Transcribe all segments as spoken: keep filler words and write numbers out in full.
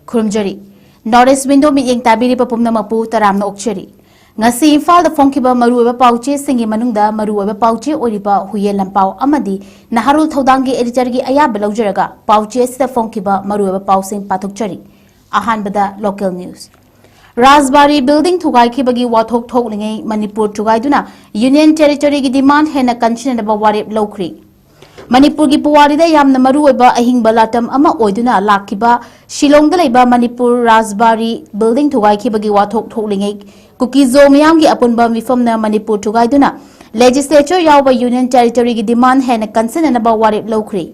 ꯈꯨꯔꯨꯝꯖꯔꯤ꯫ North East Window ꯃꯤꯠꯌꯦꯡ ꯇꯥꯕꯤꯔꯤꯕ ꯄꯨꯝꯅꯃꯛꯄꯨ ꯇꯔꯥꯝꯅ ꯑꯣꯛꯆꯔꯤ꯫ ꯉꯁꯤ ꯏꯝꯐꯥꯜꯗ ꯐꯣꯡꯈꯤꯕ ꯃꯔꯨꯑꯣꯏꯕ ꯄꯥꯎꯆꯦꯁꯤꯡꯒꯤ ꯃꯅꯨꯡꯗ ꯃꯔꯨꯑꯣꯏꯕ ꯄꯥꯎꯆꯦ ꯑꯣꯏꯔꯤꯕ ꯍꯨꯌꯦꯟ ꯂꯥꯟꯄꯥꯎ ꯑꯃꯗꯤ ꯅꯍꯥꯔꯣꯜ ꯊꯧꯗꯥꯡꯒꯤ editorꯒꯤ ꯑꯌꯥꯕ ꯂꯧꯖꯔꯒ ꯄꯥꯎꯆꯦ ꯑꯁꯤꯗ ꯐꯣꯡꯈꯤꯕ ꯃꯔꯨꯑꯣꯏꯕ ꯄꯥꯎꯁꯤꯡ ꯄꯥꯊꯣꯛꯆꯔꯤ꯫ ꯑꯍꯥꯟꯕꯗ local news꯫ ꯔꯥꯖꯕꯥꯔꯤ building ꯊꯨꯒꯥꯏꯈꯤꯕꯒꯤ ꯋꯥꯊꯣꯛ ꯊꯣꯛꯂꯤꯉꯩ ꯃꯅꯤꯄꯨꯔ ꯊꯨꯒꯥꯏꯗꯨꯅ Union Territoryꯒꯤ demand ꯍꯦꯟꯅ ꯀꯟꯁꯤꯟꯅꯅꯕ ꯋꯥꯔꯦꯞ ꯂꯧꯈ꯭ꯔꯤ꯫ ꯃꯅꯤꯄꯨꯔꯒꯤ ꯄꯨꯋꯥꯔꯤꯗ ꯌꯥꯝꯅ ꯃꯔꯨꯑꯣꯏꯕ ꯑꯍꯤꯡꯕ ꯂꯥꯇꯝ ꯑꯃ ꯑꯣꯏꯗꯨꯅ ꯂꯥꯛꯈꯤꯕ ꯁꯤꯂꯣꯡꯗ ꯂꯩꯕ ꯃꯅꯤꯄꯨꯔ ꯔꯥꯖꯕꯥꯔꯤ building ꯊꯨꯒꯥꯏꯈꯤꯕꯒꯤ ꯋꯥꯊꯣꯛ ꯊꯣꯛꯂꯤꯉꯩ ꯀꯨꯀꯤꯖꯣ ꯃꯤꯌꯥꯝꯒꯤ ꯑꯄꯨꯟꯕ ꯃꯤꯐꯝꯅ ꯃꯅꯤꯄꯨꯔ ꯊꯨꯒꯥꯏꯗꯨꯅ legislature ꯌꯥꯎꯕ Union Territoryꯒꯤ demand ꯍꯦꯟꯅ ꯀꯟꯁꯤꯟꯅꯅꯕ ꯋꯥꯔꯦꯞ ꯂꯧꯈ꯭ꯔꯤ꯫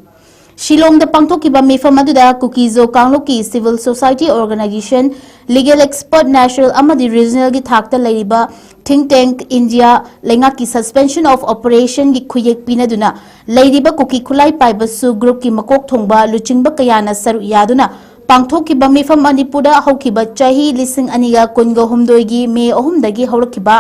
ꯁꯤꯂꯣꯡꯗ ꯄꯥꯡꯊꯣꯛꯈꯤꯕ ꯃꯤꯐꯝ ꯑꯗꯨꯗ ꯀꯨꯀꯤꯖꯣ ꯀꯥꯡꯂꯨꯞꯀꯤ civil society organization, legal expert, national ꯑꯃꯗꯤ regionalꯒꯤ ꯊꯥꯛꯇ ꯂꯩꯔꯤꯕ think tank, India ꯂꯩꯉꯥꯛꯀꯤ suspension of operationꯒꯤ ꯈꯨꯌꯦꯛ ꯄꯤꯅꯗꯨꯅ ꯂꯩꯔꯤꯕ ꯀꯨꯀꯤ ꯈꯨꯠꯂꯥꯏ ꯄꯥꯏꯕꯁꯨ groupꯀꯤ ꯃꯀꯣꯛ ꯊꯣꯡꯕ ꯂꯨꯆꯤꯡꯕ ꯀꯌꯥꯅ ꯁꯔꯨꯛ ꯌꯥꯗꯨꯅ ꯄꯥꯡꯊꯣꯛꯈꯤꯕ ꯃꯤꯐꯝ ꯃꯅꯤꯄꯨꯔꯗ ꯍꯧꯈꯤꯕ ꯆꯍꯤ ꯂꯤꯁꯤꯡ ꯑꯅꯤꯒ ꯀꯨꯟꯒ ꯍꯨꯝꯗꯣꯏꯒꯤ ꯃꯦ ꯑꯍꯨꯝꯗꯒꯤ ꯍꯧꯔꯛꯈꯤꯕ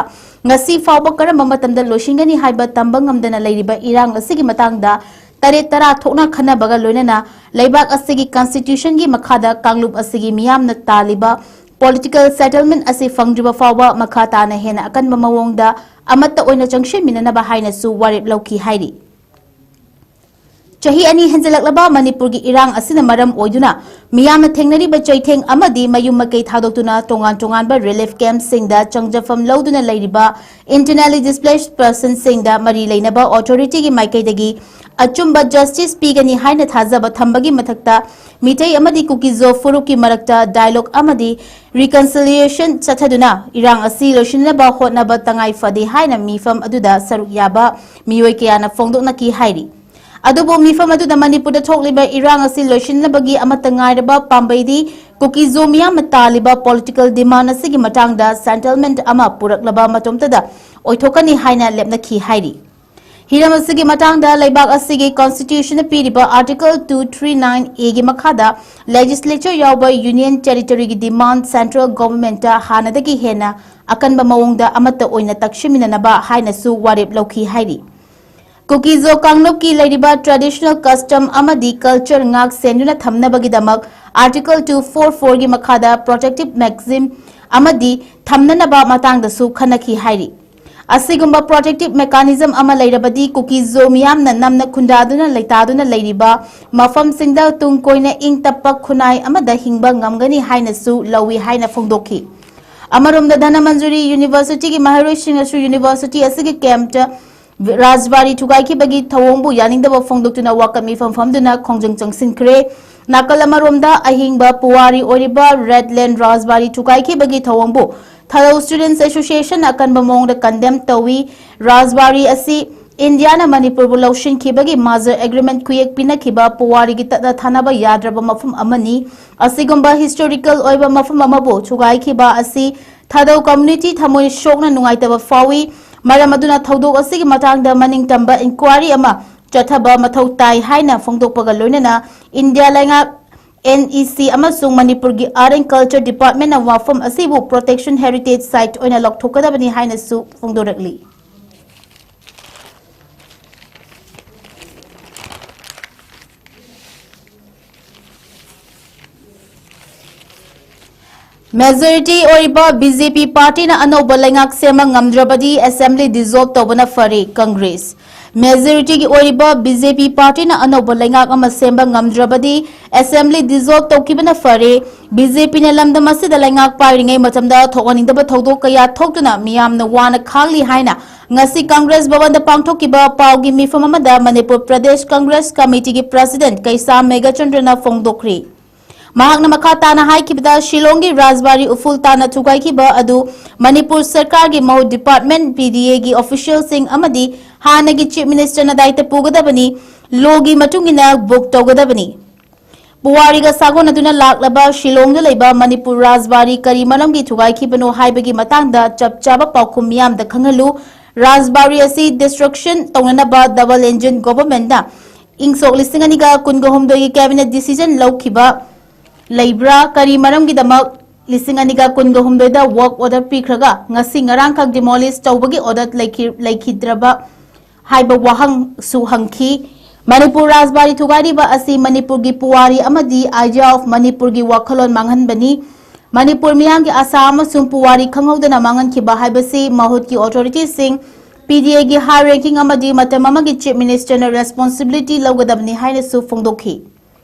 ꯉꯁꯤ ꯐꯥꯎꯕ ꯀꯔꯝꯕ ꯃꯇꯝꯗ ꯂꯣꯏꯁꯤꯟꯒꯅꯤ ꯍꯥꯏꯕ ꯇꯝꯕ ꯉꯝꯗꯅ ꯂꯩꯔꯤꯕ ꯏꯔꯥꯡ ꯑꯁꯤꯒꯤ ꯃꯇꯥꯡꯗ ꯇꯔꯦꯠ ꯇꯔꯥ ꯊꯣꯛꯅ ꯈꯟꯅꯕꯒ ꯂꯣꯏꯅꯅ ꯂꯩꯕꯥꯛ ꯑꯁꯤꯒꯤ constitutionꯒꯤ ꯃꯈꯥꯗ ꯀꯥꯡꯂꯨꯞ ꯑꯁꯤꯒꯤ ꯃꯤꯌꯥꯝꯅ ꯇꯥꯜꯂꯤꯕ political settlement ꯑꯁꯤ ꯐꯪꯗ꯭ꯔꯤꯕ ꯐꯥꯎꯕ ꯃꯈꯥ ꯇꯥꯅ ꯍꯦꯟꯅ ꯑꯀꯟꯕ ꯃꯑꯣꯡꯗ ꯑꯃꯠꯇ ꯑꯣꯏꯅ ꯆꯪꯁꯤꯟꯃꯤꯟꯅꯅꯕ ꯍꯥꯏꯅꯁꯨ ꯋꯥꯔꯦꯞ ꯂꯧꯈꯤ ꯍꯥꯏꯔꯤ꯫ ꯆꯍꯤ ꯑꯅꯤ ꯍꯦꯟꯖꯂꯛꯂꯕ ꯃꯅꯤꯄꯨꯔꯒꯤ ꯏꯔꯥꯡ ꯑꯁꯤꯅ ꯃꯔꯝ ꯑꯣꯏꯗꯨꯅ ꯃꯤꯌꯥꯝꯅ ꯊꯦꯡꯅꯔꯤꯕ ꯆꯩꯊꯦꯡ ꯑꯃꯗꯤ ꯃꯌꯨꯝ ꯃꯀꯩ ꯊꯥꯗꯣꯛꯇꯨꯅ ꯇꯣꯉꯥꯟ ꯇꯣꯉꯥꯟꯕ relief campꯁꯤꯡꯗ ꯆꯪꯖꯐꯝ ꯂꯧꯗꯨꯅ ꯂꯩꯔꯤꯕ internally displaced personꯁꯤꯡꯗ ꯃꯔꯤ ꯂꯩꯅꯕ authorityꯒꯤ ꯃꯥꯏꯀꯩꯗꯒꯤ ꯑꯆꯨꯝꯕ justice ꯄꯤꯒꯅꯤ ꯍꯥꯏꯅ ꯊꯥꯖꯕ ꯊꯝꯕꯒꯤ ꯃꯊꯛꯇ ꯃꯤꯇꯩ ꯑꯃꯗꯤ ꯀꯨꯀꯤꯖꯣ ꯐꯨꯔꯨꯞꯀꯤ ꯃꯔꯛꯇ dialogue ꯑꯃꯗꯤ reconciliation ꯆꯠꯊꯗꯨꯅ ꯏꯔꯥꯡ ꯑꯁꯤ ꯂꯣꯏꯁꯤꯟꯅꯕ ꯍꯣꯠꯅꯕ ꯇꯉꯥꯏ ꯐꯗꯦ ꯍꯥꯏꯅ ꯃꯤꯐꯝ ꯑꯗꯨꯗ ꯁꯔꯨꯛ ꯌꯥꯕ ꯃꯤꯑꯣꯏ ꯀꯌꯥꯅ ꯐꯣꯡꯗꯣꯛꯅꯈꯤ ꯍꯥꯏꯔꯤ꯫ ꯑꯗꯨꯕꯨ ꯃꯤꯐꯝ ꯑꯗꯨꯗ ꯃꯅꯤꯄꯨꯔꯗ ꯊꯣꯛꯂꯤꯕ ꯏꯔꯥꯡ ꯑꯁꯤ ꯂꯣꯏꯁꯤꯟꯅꯕꯒꯤ ꯑꯃꯠꯇ ꯉꯥꯏꯔꯕ ꯄꯥꯝꯕꯩꯗꯤ ꯀꯨꯀꯤꯖꯣ ꯃꯤꯌꯥꯝꯅ ꯇꯥꯜꯂꯤꯕ political demand ꯑꯁꯤꯒꯤ ꯃꯇꯥꯡꯗ settlement ꯑꯃ ꯄꯨꯔꯛꯂꯕ ꯃꯇꯣꯝꯇꯗ ꯑꯣꯏꯊꯣꯛꯀꯅꯤ ꯍꯥꯏꯅ ꯂꯦꯞꯅꯈꯤ ꯍꯥꯏꯔꯤ꯫ ꯍꯤꯔꯝ ꯑꯁꯤꯒꯤ ꯃꯇꯥꯡꯗ ꯂꯩꯕꯥꯛ ꯑꯁꯤꯒꯤ constitutionꯅ ꯄꯤꯔꯤꯕ article two three nine Aꯒꯤ ꯃꯈꯥꯗ legislature ꯌꯥꯎꯕ Union Territoryꯒꯤ demand central governmentꯇ ꯍꯥꯟꯅꯗꯒꯤ ꯍꯦꯟꯅ ꯑꯀꯟꯕ ꯃꯑꯣꯡꯗ ꯑꯃꯠꯇ ꯑꯣꯏꯅ ꯇꯛꯁꯤꯟꯃꯤꯟꯅꯅꯕ ꯍꯥꯏꯅꯁꯨ ꯋꯥꯔꯦꯞ ꯂꯧꯈꯤ ꯍꯥꯏꯔꯤ꯫ ꯀꯨꯀꯤꯖꯣ ꯀꯥꯡꯂꯨꯞꯀꯤ ꯂꯩꯔꯤꯕ traditional custom ꯑꯃꯗꯤ culture ꯉꯥꯛ ꯁꯦꯟꯗꯨꯅ ꯊꯝꯅꯕꯒꯤꯗꯃꯛ Article two four four ꯒꯤ ꯃꯈꯥꯗ protective maxim ꯑꯃꯗꯤ ꯊꯝꯅꯅꯕ ꯃꯇꯥꯡꯗꯁꯨ ꯈꯟꯅꯈꯤ ꯍꯥꯏꯔꯤ꯫ ꯑꯁꯤꯒꯨꯝꯕ protective mechanism ꯑꯃ ꯂꯩꯔꯕꯗꯤ ꯀꯨꯀꯤꯖꯣ ꯃꯤꯌꯥꯝꯅ ꯅꯝꯅ ꯈꯨꯟꯗꯥꯗꯨꯅ ꯂꯩꯇꯥꯗꯨꯅ ꯂꯩꯔꯤꯕ ꯃꯐꯝꯁꯤꯡꯗ ꯇꯨꯡ ꯀꯣꯏꯅ ꯏꯪ ꯇꯞꯄ ꯈꯨꯟꯅꯥꯏ ꯑꯃꯗ ꯍꯤꯡꯕ ꯉꯝꯒꯅꯤ ꯍꯥꯏꯅꯁꯨ ꯂꯧꯏ ꯍꯥꯏꯅ ꯐꯣꯡꯗꯣꯛꯈꯤ꯫ ꯑꯃꯔꯣꯝꯗ ꯙꯅꯃꯟꯖꯨꯔꯤ ꯌꯨꯅꯤꯚꯔꯁꯤꯇꯤꯒꯤ ꯃꯍꯩꯔꯣꯏꯁꯤꯡꯅꯁꯨ ꯌꯨꯅꯤꯚꯔꯁꯤꯇꯤ ꯑꯁꯤꯒꯤ ꯀꯦꯝꯞꯇ ꯔꯥꯖꯕꯥꯔꯤ ꯊꯨꯒꯥꯏꯈꯤꯕꯒꯤ ꯊꯧꯑꯣꯡꯕꯨ ꯌꯥꯅꯤꯡꯗꯕ ꯐꯣꯡꯗꯣꯛꯇꯨꯅ ꯋꯥꯀꯠ ꯃꯤꯐꯝ ꯐꯝꯗꯨꯅ ꯈꯣꯡꯖꯪ ꯆꯪꯁꯤꯟꯈ꯭ꯔꯦ꯫ ꯅꯥꯀꯜ ꯑꯃꯔꯣꯝꯗ ꯑꯍꯤꯡꯕ ꯄꯨꯋꯥꯔꯤ ꯑꯣꯏꯔꯤꯕ ꯔꯦꯗꯂꯦꯟ ꯔꯥꯖꯕꯥꯔꯤ ꯊꯨꯒꯥꯏꯈꯤꯕꯒꯤ ꯊꯧꯑꯣꯡꯕꯨ ꯊꯥꯗꯧ Students Association ꯑꯀꯟꯕ ꯃꯑꯣꯡꯗ condemn ꯇꯧꯏ꯫ ꯔꯥꯖꯕꯥꯔꯤ ꯑꯁꯤ ꯏꯟꯗꯤꯌꯥꯅ ꯃꯅꯤꯄꯨꯔꯕꯨ ꯂꯧꯁꯤꯟꯈꯤꯕꯒꯤ merger agreement ꯈꯨꯌꯦꯛ ꯄꯤꯅꯈꯤꯕ ꯄꯨꯋꯥꯔꯤꯒꯤ ꯇꯠꯅ ꯊꯥꯅꯕ ꯌꯥꯗ꯭ꯔꯕ ꯃꯐꯝ ꯑꯃꯅꯤ꯫ ꯑꯁꯤꯒꯨꯝꯕ historical ꯑꯣꯏꯕ ꯃꯐꯝ ꯑꯃꯕꯨ ꯊꯨꯒꯥꯏꯈꯤꯕ ꯑꯁꯤ ꯊꯥꯗꯧ community ꯊꯃꯣꯏ ꯁꯣꯛꯅ ꯅꯨꯡꯉꯥꯏꯇꯕ ꯐꯥꯎꯏ꯫ ꯃꯔꯝ ꯑꯗꯨꯅ ꯊꯧꯗꯣꯛ ꯑꯁꯤꯒꯤ ꯃꯇꯥꯡꯗ ꯃꯅꯤꯡꯇꯝꯕ inquiry ꯑꯃ ꯆꯠꯊꯕ ꯃꯊꯧ ꯇꯥꯏ ꯍꯥꯏꯅ ꯐꯣꯡꯗꯣꯛꯄꯒ ꯂꯣꯏꯅꯅ ꯏꯟꯗꯤꯌꯥ ꯂꯩꯉꯥꯛ N E C ꯑꯃꯁꯨꯡ ꯃꯅꯤꯄꯨꯔꯒꯤ Art and Culture Departmentꯅ ꯋꯥꯐꯝ ꯑꯁꯤꯕꯨ protection heritage site ꯑꯣꯏꯅ ꯂꯥꯎꯊꯣꯛꯀꯗꯕꯅꯤ ꯍꯥꯏꯅꯁꯨ ꯐꯣꯡꯗꯣꯔꯛꯂꯤ꯫ Majority ꯑꯣꯏꯔꯤꯕ B J P partyꯅ ꯑꯅꯧꯕ ꯂꯩꯉꯥꯛ ꯁꯦꯝꯕ ꯉꯝꯗ꯭ꯔꯕꯗꯤ assembly dissolve ꯇꯧꯕꯅ ꯐꯔꯦ, Congress꯫ Majorityꯒꯤ ꯑꯣꯏꯔꯤꯕ B J P partyꯅ ꯑꯅꯧꯕ ꯂꯩꯉꯥꯛ ꯑꯃ ꯁꯦꯝꯕ ꯉꯝꯗ꯭ꯔꯕꯗꯤ assembly dissolve ꯇꯧꯈꯤꯕꯅ ꯐꯔꯦ꯫ B J Pꯅ ꯂꯝꯗꯝ ꯑꯁꯤꯗ ꯂꯩꯉꯥꯛ ꯄꯥꯏꯔꯤꯉꯩ ꯃꯇꯝꯗ ꯊꯣꯛꯍꯟꯅꯤꯡꯗꯕ ꯊꯧꯗꯣꯛ ꯀꯌꯥ ꯊꯣꯛꯇꯨꯅ ꯃꯤꯌꯥꯝꯅ ꯋꯥꯅ ꯈꯥꯡꯂꯤ ꯍꯥꯏꯅ ꯉꯁꯤ Congress ꯚꯕꯟꯗ ꯄꯥꯡꯊꯣꯛꯈꯤꯕ ꯄꯥꯎꯒꯤ ꯃꯤꯐꯝ ꯑꯃꯗ ꯃꯅꯤꯄꯨꯔ ꯄ꯭ꯔꯗꯦꯁ Congress Committeeꯒꯤ President ꯀꯩꯁꯥꯝ ꯃꯦꯘꯆꯟꯗ꯭ꯔꯅ ꯐꯣꯡꯗꯣꯛꯈ꯭ꯔꯤ꯫ ꯃꯍꯥꯛꯅ ꯃꯈꯥ ꯇꯥꯅ ꯍꯥꯏꯈꯤꯕꯗ, ꯁꯤꯂꯣꯡꯒꯤ ꯔꯥꯖꯕꯥꯔꯤ ꯎꯐꯨꯜ ꯇꯥꯅ ꯊꯨꯒꯥꯏꯈꯤꯕ ꯑꯗꯨ ꯃꯅꯤꯄꯨꯔ ꯁꯔꯀꯥꯔꯒꯤ ꯃꯍꯨꯠ department P D Aꯒꯤ officialꯁꯤꯡ ꯑꯃꯗꯤ ꯍꯥꯟꯅꯒꯤ Chief Ministerꯅ ꯗꯥꯏꯇ ꯄꯨꯒꯗꯕꯅꯤ, lawꯒꯤ ꯃꯇꯨꯡ ꯏꯟꯅ book ꯇꯧꯒꯗꯕꯅꯤ꯫ ꯄꯨꯋꯥꯔꯤꯒ ꯁꯥꯒꯣꯟꯅꯗꯨꯅ ꯂꯥꯛꯂꯕ ꯁꯤꯂꯣꯡꯗ ꯂꯩꯕ ꯃꯅꯤꯄꯨꯔ ꯔꯥꯖꯕꯥꯔꯤ ꯀꯔꯤ ꯃꯔꯝꯒꯤ ꯊꯨꯒꯥꯏꯈꯤꯕꯅꯣ ꯍꯥꯏꯕꯒꯤ ꯃꯇꯥꯡꯗ ꯆꯞ ꯆꯥꯕ ꯄꯥꯎꯈꯨꯝ ꯃꯤꯌꯥꯝꯗ ꯈꯪꯍꯜꯂꯨ꯫ ꯔꯥꯖꯕꯥꯔꯤ ꯑꯁꯤ destruction ꯇꯧꯅꯅꯕ double engine governmentꯅ ꯏꯪ ꯁꯣꯛ ꯂꯤꯁꯤꯡ ꯑꯅꯤꯒ ꯀꯨꯟꯒ ꯍꯨꯝꯗꯣꯏꯒꯤ cabinet decision ꯂꯧꯈꯤꯕ ꯂꯩꯕ꯭ꯔꯥ? ꯀꯔꯤ ꯃꯔꯝꯒꯤꯗꯃꯛ ꯂꯤꯁꯤꯡ ꯑꯅꯤꯒ ꯀꯨꯟꯒ ꯍꯨꯝꯗꯣꯏꯗ work order ꯄꯤꯈ꯭ꯔꯒ ꯉꯁꯤ ꯉꯔꯥꯡꯈꯛ demolish ꯇꯧꯕꯒꯤ order ꯂꯩꯈꯤ-, ꯂꯩꯈꯤꯗ꯭ꯔꯕ ꯍꯥꯏꯕ ꯋꯥꯍꯪꯁꯨ ꯍꯪꯈꯤ꯫ ꯃꯅꯤꯄꯨꯔ ꯔꯥꯖꯕꯥꯔꯤ ꯊꯨꯒꯥꯏꯔꯤꯕ ꯑꯁꯤ ꯃꯅꯤꯄꯨꯔꯒꯤ ꯄꯨꯋꯥꯔꯤ ꯑꯃꯗꯤ idea of ꯃꯅꯤꯄꯨꯔꯒꯤ ꯋꯥꯈꯜꯂꯣꯟ ꯃꯥꯡꯍꯟꯕꯅꯤ꯫ ꯃꯅꯤꯄꯨꯔ ꯃꯤꯌꯥꯝꯒꯤ ꯑꯁꯥ ꯑꯃꯁꯨꯡ ꯄꯨꯋꯥꯔꯤ ꯈꯪꯍꯧꯗꯅ ꯃꯥꯡꯍꯟꯈꯤꯕ ꯍꯥꯏꯕꯁꯤ ꯃꯍꯨꯠꯀꯤ authorityꯁꯤꯡ, PDAꯒꯤ high ranking ꯑꯃꯗꯤ ꯃꯇꯝ ꯑꯃꯒꯤ Chief Ministerꯅ responsibility ꯂꯧꯒꯗꯕꯅꯤ ꯍꯥꯏꯅꯁꯨ ꯐꯣꯡꯗꯣꯛꯈꯤ꯫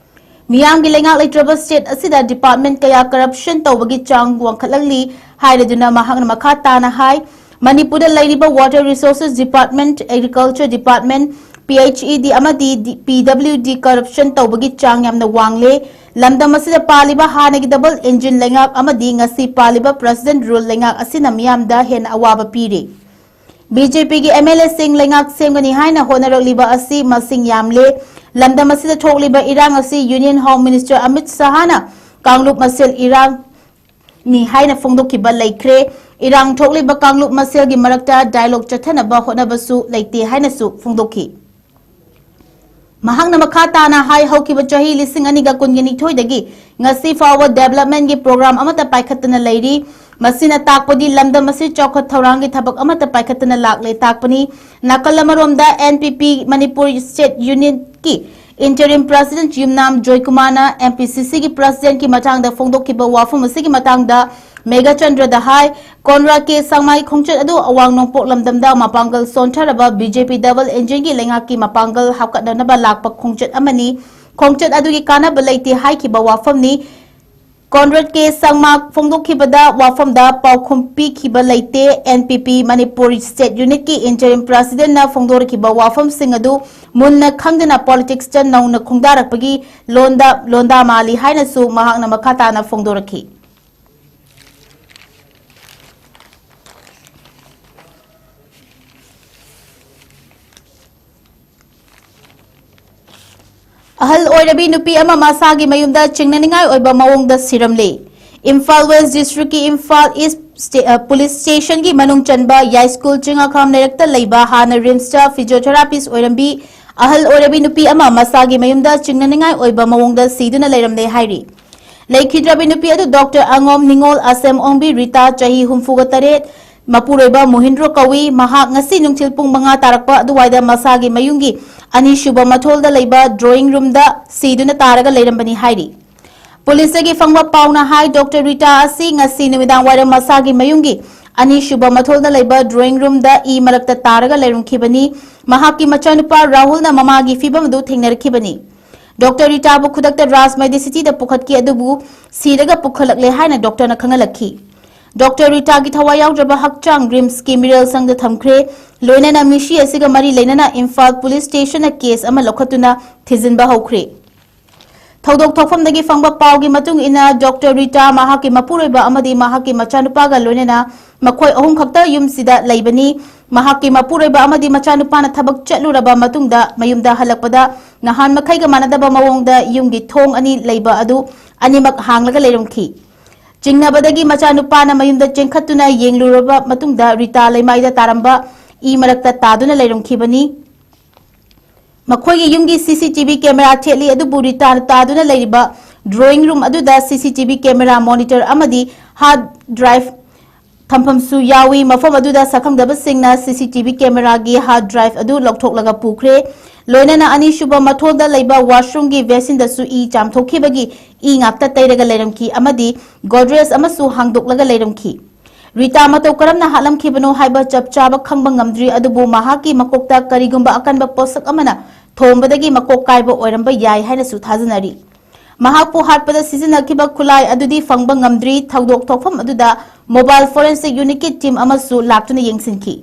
ꯃꯤꯌꯥꯝꯒꯤ ꯂꯩꯉꯥꯛ ꯂꯩꯇ꯭ꯔꯕ state ꯑꯁꯤꯗ department ꯀꯌꯥ corruption ꯇꯧꯕꯒꯤ ꯆꯥꯡ ꯋꯥꯡꯈꯠꯂꯛꯂꯤ ꯍꯥꯏꯔꯗꯨꯅ ꯃꯍꯥꯛꯅ ꯃꯈꯥ ꯇꯥꯅ ꯍꯥꯏ, ꯃꯅꯤꯄꯨꯔꯗ ꯂꯩꯔꯤꯕ Water Resources Department, Agriculture Department, PHED ꯑꯃꯗꯤ ꯗꯤ-, PWD corruption ꯇꯧꯕꯒꯤ ꯆꯥꯡ ꯌꯥꯝꯅ ꯋꯥꯡꯂꯦ꯫ ꯂꯝꯗꯝ ꯑꯁꯤꯗ ꯄꯥꯜꯂꯤꯕ ꯍꯥꯟꯅꯒꯤ double engine ꯂꯩꯉꯥꯛ ꯑꯃꯗꯤ ꯉꯁꯤ ꯄꯥꯜꯂꯤꯕ President rule ꯂꯩꯉꯥꯛ ꯑꯁꯤꯅ ꯃꯤꯌꯥꯝꯗ ꯍꯦꯟꯅ ꯑꯋꯥꯕ ꯄꯤꯔꯤ꯫ BJPꯒꯤ MLAꯁꯤꯡ ꯂꯩꯉꯥꯛ ꯁꯦꯝꯒꯅꯤ ꯍꯥꯏꯅ ꯍꯣꯠꯅꯔꯛꯂꯤꯕ ꯑꯁꯤ ꯃꯁꯤꯡ ꯌꯥꯝꯂꯦ꯫ ꯂꯝꯗꯝ ꯑꯁꯤꯗ ꯊꯣꯛꯂꯤꯕ ꯏꯔꯥꯡ ꯑꯁꯤ Union Home Minister ꯑꯃꯤꯠ ꯁꯍꯥꯅ ꯀꯥꯡꯂꯨꯞ ꯃꯁꯦꯜ ꯏꯔꯥꯡꯅꯤ ꯍꯥꯏꯅ ꯐꯣꯡꯗꯣꯛꯈꯤꯕ ꯂꯩꯈ꯭ꯔꯦ꯫ ꯏꯔꯥꯡ ꯊꯣꯛꯂꯤꯕ ꯀꯥꯡꯂꯨꯞ ꯃꯁꯦꯜꯒꯤ ꯃꯔꯛꯇ dialogue ꯆꯠꯊꯅꯕ ꯍꯣꯠꯅꯕꯁꯨ ꯂꯩꯇꯦ ꯍꯥꯏꯅꯁꯨ ꯐꯣꯡꯗꯣꯛꯈꯤ꯫ ꯃꯍꯥꯛꯅ ꯃꯈꯥ ꯇꯥꯅ ꯍꯥꯏ, ꯍꯧꯈꯤꯕ ꯆꯍꯤ ꯂꯤꯁꯤꯡ ꯑꯅꯤꯒ ꯀꯨꯟꯒ ꯅꯤꯊꯣꯏꯗꯒꯤ ꯉꯁꯤ ꯐꯥꯎꯕ developmentꯒꯤ program ꯑꯃꯠꯇ ꯄꯥꯏꯈꯠꯇꯅ ꯂꯩꯔꯤ꯫ ꯃꯁꯤꯅ ꯇꯥꯛꯄꯗꯤ ꯂꯝꯗꯝ ꯑꯁꯤ ꯆꯥꯎꯈꯠ ꯊꯧꯔꯥꯡꯒꯤ ꯊꯕꯛ ꯑꯃꯠꯇ ꯄꯥꯏꯈꯠꯇꯅ ꯂꯥꯛꯂꯦ ꯇꯥꯛꯄꯅꯤ꯫ ꯅꯥꯀꯜ ꯑꯃꯔꯣꯝꯗ NPP Manipur State Unitꯀꯤ Interim President ꯌꯨꯝꯅꯥꯝ ꯖꯣꯏꯀꯨꯃꯥꯔꯅ MPCCꯒꯤ Presidentꯀꯤ ꯃꯇꯥꯡꯗ ꯐꯣꯡꯗꯣꯛꯈꯤꯕ ꯋꯥꯐꯝ ꯑꯁꯤꯒꯤ ꯃꯇꯥꯡꯗ ꯃꯦꯘꯆꯟꯗ꯭ꯔꯗ ꯍꯥꯏ, ꯀꯣꯟꯔꯥꯗ ꯀꯦ ꯁꯪꯃꯥꯏ ꯈꯣꯡꯆꯠ ꯑꯗꯨ ꯑꯋꯥꯡ ꯅꯣꯡꯄꯣꯛ ꯂꯝꯗꯝꯗ ꯃꯄꯥꯡꯒꯜ ꯁꯣꯟꯊꯔꯕ BJP double engineꯒꯤ ꯂꯩꯉꯥꯛꯀꯤ ꯃꯄꯥꯡꯒꯜ ꯍꯥꯞꯀꯠꯅꯅꯕ ꯂꯥꯛꯄ ꯈꯣꯡꯆꯠ ꯑꯃꯅꯤ꯫ ꯈꯣꯡꯆꯠ ꯑꯗꯨꯒꯤ ꯀꯥꯟꯅꯕ ꯂꯩꯇꯦ ꯍꯥꯏꯈꯤꯕ ꯋꯥꯐꯝꯅꯤ꯫ ꯀꯣꯟꯔꯥꯗ ꯀꯦ ꯁꯪꯃꯥ ꯐꯣꯡꯗꯣꯛꯈꯤꯕꯗ ꯋꯥꯐꯝꯗ ꯄꯥꯎꯈꯨꯝ ꯄꯤꯈꯤꯕ ꯂꯩꯇꯦ꯫ NPP ꯃꯅꯤꯄꯨꯔ State Unitꯀꯤ Interim Presidentꯅ ꯐꯣꯡꯗꯣꯔꯛꯈꯤꯕ ꯋꯥꯐꯝꯁꯤꯡ ꯑꯗꯨ ꯃꯨꯟꯅ ꯈꯪꯗꯅ politicsꯇ ꯅꯧꯅ ꯈꯣꯡꯗꯥꯔꯛꯄꯒꯤ ꯂꯣꯟꯗ ꯂꯣꯟꯗꯥ ꯃꯥꯜꯂꯤ ꯍꯥꯏꯅꯁꯨ ꯃꯍꯥꯛꯅ ꯃꯈꯥ ꯇꯥꯅ ꯐꯣꯡꯗꯣꯔꯛꯈꯤ꯫ ꯑꯍꯜ ꯑꯣꯏꯔꯕꯤ ꯅꯨꯄꯤ ꯑꯃ ꯃꯁꯥꯒꯤ ꯃꯌꯨꯝꯗ ꯆꯤꯡꯅꯅꯤꯡꯉꯥꯏ ꯑꯣꯏꯕ ꯃꯑꯣꯡꯗ ꯁꯤꯔꯝꯂꯦ꯫ Imphal West Districtꯀꯤ Imphal East Sta-, ꯑ, Police Stationꯒꯤ ꯃꯅꯨꯡ ꯆꯟꯕ ꯌꯥꯏꯁ꯭ꯀꯨꯜ ꯆꯤꯡꯉꯥꯈꯥꯝ ꯂꯩꯔꯛꯇ ꯂꯩꯕ ꯍꯥꯟꯅ RIMSꯇ physiotherapist ꯑꯣꯏꯔꯝꯕꯤ ꯑꯍꯜ ꯑꯣꯏꯔꯕꯤ ꯅꯨꯄꯤ ꯑꯃ ꯃꯁꯥꯒꯤ ꯃꯌꯨꯝꯗ ꯆꯤꯡꯅꯅꯤꯡꯉꯥꯏ ꯑꯣꯏꯕ ꯃꯑꯣꯡꯗ ꯁꯤꯗꯨꯅ ꯂꯩꯔꯝꯂꯦ ꯍꯥꯏꯔꯤ꯫ ꯂꯩꯈꯤꯗ꯭ꯔꯕꯤ ꯅꯨꯄꯤ ꯑꯗꯨ Doctor ꯑꯉꯣꯝ ꯅꯤꯉꯣꯜ ꯑꯁꯦꯝ ꯑꯣꯡꯕꯤ ꯔꯤꯇꯥ, ꯆꯍꯤ ꯍꯨꯝꯐꯨꯒ ꯇꯔꯦꯠ, ꯃꯄꯨꯔꯣꯏꯕ ꯃꯣꯍꯤꯟꯗ꯭ꯔꯣ ꯀꯧꯏ꯫ ꯃꯍꯥꯛ ꯉꯁꯤ ꯅꯨꯡꯊꯤꯜ ꯄꯨꯡ ꯃꯉꯥ ꯇꯥꯔꯛꯄ ꯑꯗꯨꯋꯥꯏꯗ ꯃꯁꯥꯒꯤ ꯃꯌꯨꯝꯒꯤ ꯑꯅꯤꯁꯨꯕ ꯃꯊꯣꯜꯗ ꯂꯩꯕ drawing roomꯗ ꯁꯤꯗꯨꯅ ꯇꯥꯔꯒ ꯂꯩꯔꯝꯕꯅꯤ ꯍꯥꯏꯔꯤ꯫ ꯄꯨꯂꯤꯁꯇꯒꯤ ꯐꯪꯕ ꯄꯥꯎꯅ ꯍꯥꯏ, ꯗꯣꯛꯇꯔ ꯔꯤꯇꯥ ꯑꯁꯤ ꯉꯁꯤ ꯅꯨꯃꯤꯗꯥꯡ ꯋꯥꯏꯔꯝ ꯃꯁꯥꯒꯤ ꯃꯌꯨꯝꯒꯤ ꯑꯅꯤꯁꯨꯕ ꯃꯊꯣꯜꯗ ꯂꯩꯕ drawing roomꯗ ꯏ ꯃꯔꯛꯇ ꯇꯥꯔꯒ ꯂꯩꯔꯝꯈꯤꯕꯅꯤ꯫ ꯃꯍꯥꯛꯀꯤ ꯃꯆꯥꯅꯨꯄꯥ ꯔꯥꯍꯨꯜꯅ ꯃꯃꯥꯒꯤ ꯐꯤꯕꯝ ꯑꯗꯨ ꯊꯦꯡꯅꯔꯛꯈꯤꯕꯅꯤ꯫ ꯗꯣꯛꯇꯔ ꯔꯤꯇꯥꯕꯨ ꯈꯨꯗꯛꯇ ꯔꯥꯖ ꯃꯦꯗꯤꯁꯤꯇꯤꯗ ꯄꯨꯈꯠꯈꯤ, ꯑꯗꯨꯕꯨ ꯁꯤꯔꯒ ꯄꯨꯈꯠꯂꯛꯂꯦ ꯍꯥꯏꯅ ꯗꯣꯛꯇꯔꯅ ꯈꯪꯍꯜꯂꯛꯈꯤ꯫ ꯗꯣꯛꯇꯔ ꯔꯤꯇꯥꯒꯤ ꯊꯋꯥꯏ ꯌꯥꯎꯗ꯭ꯔꯕ ꯍꯛꯆꯥꯡ ꯔꯤꯝꯁꯀꯤ ꯃꯤꯔꯦꯜ ꯁꯪꯗ ꯊꯝꯈ꯭ꯔꯦ꯫ ꯂꯣꯏꯅꯅ ꯃꯤꯁꯤ ꯑꯁꯤꯒ ꯃꯔꯤ ꯂꯩꯅꯅ ꯏꯝꯐꯥꯜ ꯄꯨꯂꯤꯁ ꯁ꯭ꯇꯦꯁꯟꯅ ꯀꯦꯁ ꯑꯃ ꯂꯧꯈꯠꯇꯨꯅ ꯊꯤꯖꯤꯟꯕ ꯍꯧꯈ꯭ꯔꯦ꯫ ꯊꯧꯗꯣꯛ ꯊꯣꯛꯐꯝꯗꯒꯤ ꯐꯪꯕ ꯄꯥꯎꯒꯤ ꯃꯇꯨꯡ ꯏꯟꯅ, ꯗꯣꯛꯇꯔ ꯔꯤꯇꯥ, ꯃꯍꯥꯛꯀꯤ ꯃꯄꯨꯔꯣꯏꯕ ꯑꯃꯗꯤ ꯃꯍꯥꯛꯀꯤ ꯃꯆꯥꯅꯨꯄꯥꯒ ꯂꯣꯏꯅꯅ ꯃꯈꯣꯏ ꯑꯍꯨꯝ ꯈꯛꯇ ꯌꯨꯝꯁꯤꯗ ꯂꯩꯕꯅꯤ꯫ ꯃꯍꯥꯛꯀꯤ ꯃꯄꯨꯔꯣꯏꯕ ꯑꯃꯗꯤ ꯃꯆꯥꯅꯨꯄꯥꯅ ꯊꯕꯛ ꯆꯠꯂꯨꯔꯕ ꯃꯇꯨꯡꯗ ꯃꯌꯨꯝꯗ ꯍꯜꯂꯛꯄꯗ ꯅꯍꯥꯟ ꯃꯈꯩꯒ ꯃꯥꯟꯅꯗꯕ ꯃꯑꯣꯡꯗ ꯌꯨꯝꯒꯤ ꯊꯣꯡ ꯑꯅꯤ ꯂꯩꯕ ꯑꯗꯨ ꯑꯅꯤꯃꯛ ꯍꯥꯡꯂꯒ ꯂꯩꯔꯝꯈꯤ꯫ ꯆꯤꯡꯅꯕꯗꯒꯤ ꯃꯆꯥꯅꯨꯄꯥꯅ ꯃꯌꯨꯝꯗ ꯆꯦꯟꯈꯠꯇꯨꯅ ꯌꯦꯡꯂꯨꯔꯕ ꯃꯇꯨꯡꯗ ꯔꯤꯇꯥ ꯂꯩꯃꯥꯏꯗ ꯇꯥꯔꯝꯕ ꯏ ꯃꯔꯛꯇ ꯇꯥꯗꯨꯅ ꯂꯩꯔꯝꯈꯤꯕꯅꯤ꯫ ꯃꯈꯣꯏꯒꯤ ꯌꯨꯝꯒꯤ ꯁꯤ ꯁꯤ ꯇꯤ ꯚꯤ ꯀꯦꯃꯦꯔꯥ ꯊꯦꯠꯂꯤ, ꯑꯗꯨꯕꯨ ꯔꯤꯇꯥꯅ ꯇꯥꯗꯨꯅ ꯂꯩꯔꯤꯕ drawing room ꯑꯗꯨꯗ ꯁꯤ C T V camera monitor ꯑꯃꯗꯤ ꯍꯥꯔꯗ ꯗ꯭ꯔꯥꯏꯚ ꯊꯝꯐꯝꯁꯨ ꯌꯥꯎꯏ꯫ ꯃꯐꯝ ꯑꯗꯨꯗ ꯁꯛꯈꯪꯗꯕꯁꯤꯡꯅ ꯁꯤ ꯁꯤ ꯇꯤ ꯚꯤ ꯀꯦꯃꯦꯔꯥꯒꯤ ꯍꯥꯔꯗ ꯗ꯭ꯔꯥꯏꯚ ꯑꯗꯨ ꯂꯧꯊꯣꯛꯂꯒ ꯄꯨꯈ꯭ꯔꯦ꯫ ꯂꯣꯏꯅꯅ ꯑꯅꯤꯁꯨꯕ ꯃꯊꯣꯜꯗ ꯂꯩꯕ ꯋꯥꯁꯔꯨꯝꯒꯤ ꯕꯦꯁꯤꯟꯗꯁꯨ ꯏ ꯆꯥꯝꯊꯣꯛꯈꯤꯕꯒꯤ ꯏ ꯉꯥꯛꯇ ꯇꯩꯔꯒ ꯂꯩꯔꯝꯈꯤ ꯑꯃꯗꯤ ꯒꯣꯗ꯭ꯔꯦꯖ ꯑꯃꯁꯨ ꯍꯥꯡꯗꯣꯛꯂꯒ ꯂꯩꯔꯝꯈꯤ꯫ ꯔꯤꯇꯥ ꯃꯇꯧ ꯀꯔꯝꯅ ꯍꯥꯠꯂꯝꯈꯤꯕꯅꯣ ꯍꯥꯏꯕ ꯆꯞ ꯆꯥꯕ ꯈꯪꯕ ꯉꯝꯗ꯭ꯔꯤ, ꯑꯗꯨꯕꯨ ꯃꯍꯥꯛꯀꯤ ꯃꯀꯣꯛꯇ ꯀꯔꯤꯒꯨꯝꯕ ꯑꯀꯟꯕ ꯄꯣꯠꯁꯛ ꯑꯃꯅ ꯊꯣꯝꯕꯗꯒꯤ ꯃꯀꯣꯛ ꯀꯥꯏꯕ ꯑꯣꯏꯔꯝꯕ ꯌꯥꯏ ꯍꯥꯏꯅꯁꯨ ꯊꯥꯖꯅꯔꯤ꯫ ꯃꯍꯥꯛꯄꯨ ꯍꯥꯠꯄꯗ ꯁꯤꯖꯤꯟꯅꯈꯤꯕ ꯈꯨꯠꯂꯥꯏ ꯑꯗꯨꯗꯤ ꯐꯪꯕ ꯉꯝꯗ꯭ꯔꯤ꯫ ꯊꯧꯗꯣꯛ ꯊꯣꯛꯐꯝ ꯑꯗꯨꯗ ꯃꯣꯕꯥꯏꯜ ꯐꯣꯔꯦꯟꯁꯤꯛ ꯌꯨꯅꯤꯠꯀꯤ ꯇꯤꯝ ꯑꯃꯁꯨ ꯂꯥꯛꯇꯨꯅ ꯌꯦꯡꯁꯤꯟꯈꯤ꯫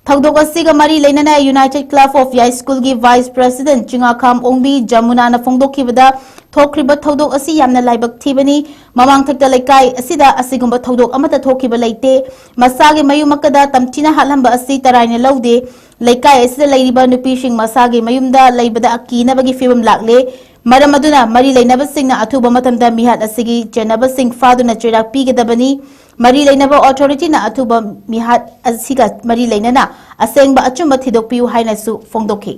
ꯊꯧꯗꯣꯛ ꯑꯁꯤꯒ ꯃꯔꯤ ꯂꯩꯅꯅ United Club of Yaiskulꯒꯤ ꯚꯥꯏꯁ ꯄ꯭ꯔꯦꯁꯤꯗꯦꯟꯠ ꯆꯤꯉꯥꯈꯥꯝ ꯑꯣꯡꯕꯤ ꯖꯃꯨꯅꯥꯅ ꯐꯣꯡꯗꯣꯛꯈꯤꯕꯗ, ꯊꯣꯛꯈ꯭ꯔꯤꯕ ꯊꯧꯗꯣꯛ ꯑꯁꯤ ꯌꯥꯝꯅ ꯂꯥꯏꯕꯛ ꯊꯤꯕꯅꯤ꯫ ꯃꯃꯥꯡꯊꯛꯇ ꯂꯩꯀꯥꯏ ꯑꯁꯤꯗ ꯑꯁꯤꯒꯨꯝꯕ ꯊꯧꯗꯣꯛ ꯑꯃꯠꯇ ꯊꯣꯛꯈꯤꯕ ꯂꯩꯇꯦ꯫ ꯃꯁꯥꯒꯤ ꯃꯌꯨꯝ ꯑꯃꯗ ꯇꯝꯊꯤꯅ ꯍꯥꯠꯂꯝꯕ ꯑꯁꯤ ꯇꯔꯥꯏꯅ ꯂꯧꯗꯦ꯫ ꯂꯩꯀꯥꯏ ꯑꯁꯤꯗ ꯂꯩꯔꯤꯕ ꯅꯨꯄꯤꯁꯤꯡ ꯃꯁꯥꯒꯤ ꯃꯌꯨꯝꯗ ꯂꯩꯕꯗ ꯑꯀꯤꯅꯕꯒꯤ ꯐꯤꯕꯝ ꯂꯥꯛꯂꯦ꯫ ꯃꯔꯝ ꯑꯗꯨꯅ ꯃꯔꯤ ꯂꯩꯅꯕꯁꯤꯡꯅ ꯑꯊꯨꯕ ꯃꯇꯝꯗ ꯃꯤꯍꯥꯠ ꯑꯁꯤꯒꯤ ꯆꯦꯟꯅꯕꯁꯤꯡ ꯐꯥꯗꯨꯅ ꯆꯩꯔꯥꯛ ꯄꯤꯒꯗꯕꯅꯤ꯫ ꯃꯔꯤ ꯂꯩꯅꯕ ꯑꯣꯊꯣꯔꯤꯇꯤꯅ ꯑꯊꯨꯕ ꯃꯤꯍꯥꯠ ꯑꯁꯤꯒ ꯃꯔꯤ ꯂꯩꯅꯅ ꯑꯁꯦꯡꯕ ꯑꯆꯨꯝꯕ ꯊꯤꯗꯣꯛꯄꯤꯌꯨ ꯍꯥꯏꯅꯁꯨ ꯐꯣꯡꯗꯣꯛꯈꯤ꯫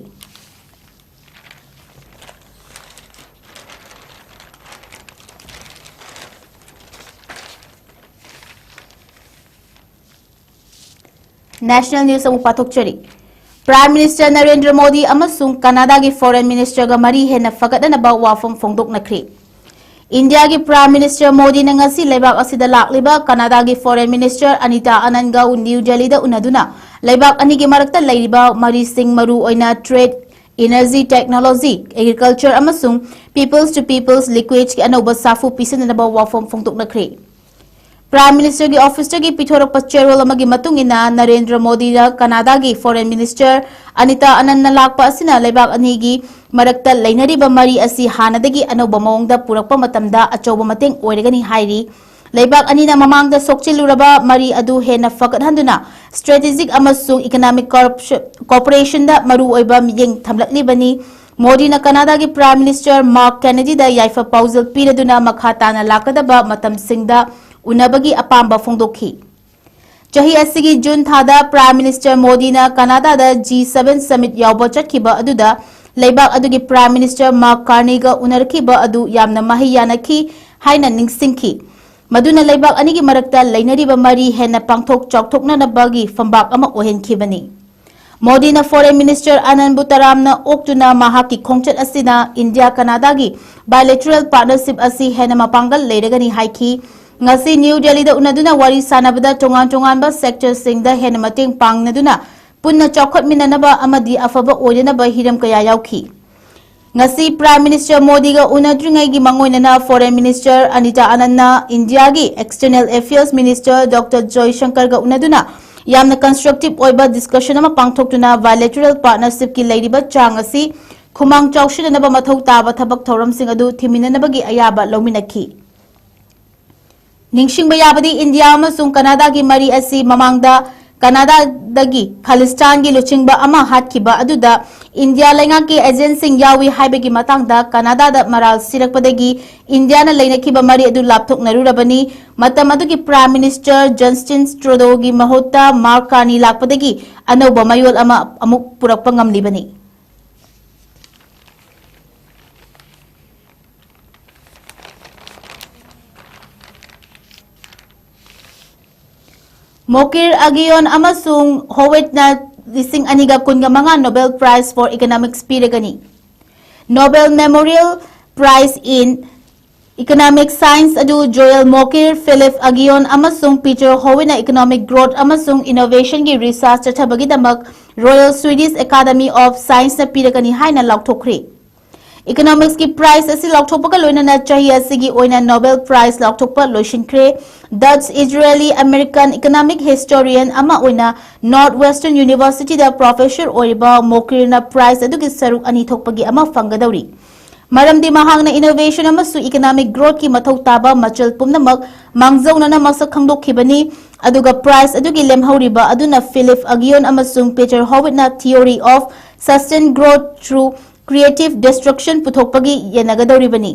National News ꯑꯃꯨꯛ ꯄꯥꯊꯣꯛꯆꯔꯤ꯫ Prime Minister ꯅꯔꯦꯟꯗ꯭ꯔ ꯃꯣꯗꯤ ꯑꯃꯁꯨꯡ ꯀꯅꯥꯗꯥꯒꯤ Foreign Ministerꯒ ꯃꯔꯤ ꯍꯦꯟꯅ ꯐꯒꯠꯅꯅꯕ ꯋꯥꯐꯝ ꯐꯣꯡꯗꯣꯛꯅꯈ꯭ꯔꯦ꯫ ꯏꯟꯗꯤꯌꯥꯒꯤ Prime Minister ꯃꯣꯗꯤꯅ ꯉꯁꯤ ꯂꯩꯕꯥꯛ ꯑꯁꯤꯗ ꯂꯥꯛꯂꯤꯕ ꯀꯅꯥꯗꯥꯒꯤ Foreign Minister ꯑꯅꯤꯇꯥ ꯑꯅꯟꯒ ꯅ꯭ꯌꯨ ꯗꯦꯜꯂꯤꯗ ꯎꯅꯗꯨꯅ ꯂꯩꯕꯥꯛ ꯑꯅꯤꯒꯤ ꯃꯔꯛꯇ ꯂꯩꯔꯤꯕ ꯃꯔꯤꯁꯤꯡ, ꯃꯔꯨ ꯑꯣꯏꯅ trade, energy, technology, agriculture ꯑꯃꯁꯨꯡ peoples to peoples linkage ꯀꯤ ꯑꯅꯧꯕ ꯁꯥꯐꯨ ꯄꯤꯁꯤꯟꯅꯅꯕ ꯋꯥꯐꯝ ꯐꯣꯡꯗꯣꯛꯅꯈ꯭ꯔꯦ꯫ Prime Ministerꯒꯤ officeꯇꯒꯤ ꯄꯤꯊꯣꯔꯛꯄ ꯆꯦꯔꯣꯜ ꯑꯃꯒꯤ ꯃꯇꯨꯡ ꯏꯟꯅ, ꯅꯔꯦꯟꯗ꯭ꯔ ꯃꯣꯗꯤꯅ ꯀꯅꯥꯗꯥꯒꯤ Foreign Minister ꯑꯅꯤꯇꯥ ꯑꯅꯟꯅ ꯂꯥꯛꯄ ꯑꯁꯤꯅ ꯂꯩꯕꯥꯛ ꯑꯅꯤꯒꯤ ꯃꯔꯛꯇ ꯂꯩꯅꯔꯤꯕ ꯃꯔꯤ ꯑꯁꯤ ꯍꯥꯟꯅꯗꯒꯤ ꯑꯅꯧꯕ ꯃꯑꯣꯡꯗ ꯄꯨꯔꯛꯄ ꯃꯇꯝꯗ ꯑꯆꯧꯕ ꯃꯇꯦꯡ ꯑꯣꯏꯔꯒꯅꯤ ꯍꯥꯏꯔꯤ꯫ ꯂꯩꯕꯥꯛ ꯑꯅꯤꯅ ꯃꯃꯥꯡꯗ ꯁꯣꯛꯆꯤꯜꯂꯨꯔꯕ ꯃꯔꯤ ꯑꯗꯨ ꯍꯦꯟꯅ ꯐꯒꯠꯍꯟꯗꯨꯅ strategic ꯑꯃꯁꯨꯡ economic corruption, cooperationꯗ ꯃꯔꯨꯑꯣꯏꯕ ꯃꯤꯠꯌꯦꯡ ꯊꯝꯂꯛꯂꯤꯕꯅꯤ꯫ ꯃꯣꯗꯤꯅ ꯀꯅꯥꯗꯥꯒꯤ Prime Minister ꯃꯥꯔꯛ ꯀꯦꯅꯦꯗꯤꯗ ꯌꯥꯏꯐ ꯄꯥꯎꯖꯦꯜ ꯄꯤꯔꯗꯨꯅ ꯃꯈꯥ ꯇꯥꯅ ꯂꯥꯛꯀꯗꯕ ꯃꯇꯝꯁꯤꯡꯗ ꯎꯅꯕꯒꯤ ꯑꯄꯥꯝꯕ ꯐꯣꯡꯗꯣꯛꯈꯤ꯫ ꯆꯍꯤ ꯑꯁꯤꯒꯤ ꯖꯨꯟ ꯊꯥꯗ Prime Minister ꯃꯣꯗꯤꯅ ꯀꯅꯥꯗꯥꯗ G seven summit ꯌꯥꯎꯕ ꯆꯠꯈꯤꯕ ꯑꯗꯨꯗ ꯂꯩꯕꯥꯛ ꯑꯗꯨꯒꯤ Prime Minister ꯃꯥꯔꯛ ꯀꯥꯔꯅꯤꯒ ꯎꯅꯔꯛꯈꯤꯕ ꯑꯗꯨ ꯌꯥꯝꯅ ꯃꯍꯩ ꯌꯥꯅꯈꯤ ꯍꯥꯏꯅ ꯅꯤꯡꯁꯤꯡꯈꯤ꯫ ꯃꯗꯨꯅ ꯂꯩꯕꯥꯛ ꯑꯅꯤꯒꯤ ꯃꯔꯛꯇ ꯂꯩꯅꯔꯤꯕ ꯃꯔꯤ ꯍꯦꯟꯅ ꯄꯥꯡꯊꯣꯛ ꯆꯥꯎꯊꯣꯛꯅꯅꯕꯒꯤ ꯐꯝꯕꯥꯛ ꯑꯃ ꯑꯣꯏꯍꯟꯈꯤꯕꯅꯤ꯫ ꯃꯣꯗꯤꯅ Foreign Minister ꯑꯅꯟꯕꯨ ꯇꯔꯥꯝꯅ ꯑꯣꯛꯇꯨꯅ ꯃꯍꯥꯛꯀꯤ ꯈꯣꯡꯆꯠ ꯑꯁꯤꯅ ꯏꯟꯗꯤꯌꯥ ꯀꯅꯥꯗꯥꯒꯤ bilateral partnership ꯑꯁꯤ ꯍꯦꯟꯅ ꯃꯄꯥꯡꯒꯜ ꯂꯩꯔꯒꯅꯤ ꯍꯥꯏꯈꯤ꯫ ꯉꯁꯤ ꯅ꯭ꯌꯨ ꯗꯦꯜꯂꯤꯗ ꯎꯅꯗꯨꯅ ꯋꯥꯔꯤ ꯁꯥꯟꯅꯕꯗ ꯇꯣꯉꯥꯟ ꯇꯣꯉꯥꯟꯕ sectorꯁꯤꯡꯗ ꯍꯦꯟꯅ ꯃꯇꯦꯡ ꯄꯥꯡꯅꯗꯨꯅ ꯄꯨꯟꯅ ꯆꯥꯎꯈꯠꯃꯤꯟꯅꯅꯕ ꯑꯃꯗꯤ ꯑꯐꯕ ꯑꯣꯏꯅꯅꯕ ꯍꯤꯔꯝ ꯀꯌꯥ ꯌꯥꯎꯈꯤ꯫ ꯉꯁꯤ Prime Minister ꯃꯣꯗꯤꯒ ꯎꯅꯗ꯭ꯔꯤꯉꯩꯒꯤ ꯃꯥꯡꯑꯣꯏꯅꯅ Foreign Minister ꯑꯅꯤꯇꯥ ꯑꯅꯟꯅ ꯏꯟꯗꯤꯌꯥꯒꯤ External Affairs Minister Doctor ꯖꯣꯏꯁꯪꯀꯔꯒ ꯎꯅꯗꯨꯅ ꯌꯥꯝꯅ constructive ꯑꯣꯏꯕ discussion ꯑꯃ ꯄꯥꯡꯊꯣꯛꯇꯨꯅ bilateral partnershipꯀꯤ ꯂꯩꯔꯤꯕ ꯆꯥꯡ ꯑꯁꯤ ꯈꯨꯃꯥꯡ ꯆꯥꯎꯁꯤꯟꯅꯅꯕ ꯃꯊꯧ ꯇꯥꯕ ꯊꯕꯛ ꯊꯧꯔꯝꯁꯤꯡ ꯑꯗꯨ ꯊꯤꯃꯤꯟꯅꯅꯕꯒꯤ ꯑꯌꯥꯕ ꯂꯧꯃꯤꯟꯅꯈꯤ꯫ ꯅꯤꯡꯁꯤꯡꯕ ꯌꯥꯕꯗꯤ, ꯏꯟꯗꯤꯌꯥ ꯑꯃꯁꯨꯡ ꯀꯅꯥꯗꯥꯒꯤ ꯃꯔꯤ ꯑꯁꯤ ꯃꯃꯥꯡꯗ ꯀꯅꯥꯗꯥꯗꯒꯤ ꯈꯥꯂꯤꯁꯇꯥꯟꯒꯤ ꯂꯨꯆꯤꯡꯕ ꯑꯃ ꯍꯥꯠꯈꯤꯕ ꯑꯗꯨꯗ ꯏꯟꯗꯤꯌꯥ ꯂꯩꯉꯥꯛꯀꯤ agentꯁꯤꯡ ꯌꯥꯎꯏ ꯍꯥꯏꯕꯒꯤ ꯃꯇꯥꯡꯗ ꯀꯅꯥꯗꯥꯗ ꯃꯔꯥꯜ ꯁꯤꯔꯛꯄꯗꯒꯤ ꯏꯟꯗꯤꯌꯥꯅ ꯂꯩꯅꯈꯤꯕ ꯃꯔꯤ ꯑꯗꯨ ꯂꯥꯞꯊꯣꯛꯅꯔꯨꯔꯕꯅꯤ꯫ ꯃꯇꯝ ꯑꯗꯨꯒꯤ Prime Minister Justin Trudeauꯒꯤ ꯃꯍꯨꯠꯇ ꯃꯥꯔꯛ ꯀꯥꯔꯅꯤ ꯂꯥꯛꯄꯗꯒꯤ ꯑꯅꯧꯕ ꯃꯌꯣꯜ ꯑꯃ ꯑꯃꯨꯛ ꯄꯨꯔꯛꯄ ꯉꯝꯂꯤꯕꯅꯤ꯫ ꯃꯣꯀꯤꯔ ꯑꯒꯤꯌꯣꯟ ꯑꯃꯁꯨꯡ ꯍꯣꯋꯤꯠꯅ ꯂꯤꯁꯤꯡ ꯑꯅꯤꯒ ꯀꯨꯟꯒ ꯃꯉꯥ Nobel Prize for Economics ꯄꯤꯔꯒꯅꯤ꯫ Nobel Memorial Prize in Economic Science ꯑꯗꯨ ꯖꯣꯌꯦꯜ ꯃꯣꯀꯤꯔ, ꯐꯤꯂꯤꯞ ꯑꯒꯤꯌꯣꯟ ꯑꯃꯁꯨꯡ ꯄꯤꯇꯔ ꯍꯣꯋꯤꯠꯅ economic growth ꯑꯃꯁꯨꯡ innovation ꯒꯤ research ꯆꯠꯊꯕꯒꯤꯗꯃꯛ Royal Swedish Academy of Science ꯅ ꯄꯤꯔꯒꯅꯤ ꯍꯥꯏꯅ ꯂꯥꯎꯊꯣꯛꯈ꯭ꯔꯦ꯫ Economics ꯀꯤ prize ꯑꯁꯤ ꯂꯥꯎꯊꯣꯛꯄꯒ ꯂꯣꯏꯅꯅ ꯆꯍꯤ ꯑꯁꯤꯒꯤ ꯑꯣꯏꯅ Nobel Prize ꯂꯥꯎꯊꯣꯛꯄ ꯂꯣꯏꯁꯤꯟꯈ꯭ꯔꯦ꯫ Dutch, Israeli, American economic historian ꯑꯃ ꯑꯣꯏꯅ Northwestern University ꯗ professor ꯑꯣꯏꯔꯤꯕ ꯃꯣꯀꯤꯔꯅ prize ꯑꯗꯨꯒꯤ ꯁꯔꯨꯛ ꯑꯅꯤ ꯊꯣꯛꯄꯒꯤ ꯑꯃ ꯐꯪꯒꯗꯧꯔꯤ꯫ ꯃꯔꯝꯗꯤ ꯃꯍꯥꯛꯅ innovation ꯑꯃꯁꯨꯡ economic growth ꯀꯤ ꯃꯊꯧ ꯇꯥꯕ ꯃꯆꯜ ꯄꯨꯝꯅꯃꯛ ꯃꯥꯡꯖꯧꯅꯅ ꯃꯁꯛ ꯈꯪꯗꯣꯛꯈꯤꯕꯅꯤ, ꯑꯗꯨꯒ prize ꯑꯗꯨꯒꯤ ꯂꯦꯝꯍꯧꯔꯤꯕ ꯑꯗꯨꯅ ꯐꯤꯂꯤꯞ ꯑꯒꯤꯌꯣꯟ ꯑꯃꯁꯨꯡ ꯄꯤꯇꯔ ꯍꯣꯋꯤꯠꯅ theory of sustained growth through creative destruction ꯄꯨꯊꯣꯛꯄꯒꯤ ꯌꯦꯟꯅꯒꯗꯧꯔꯤꯕꯅꯤ꯫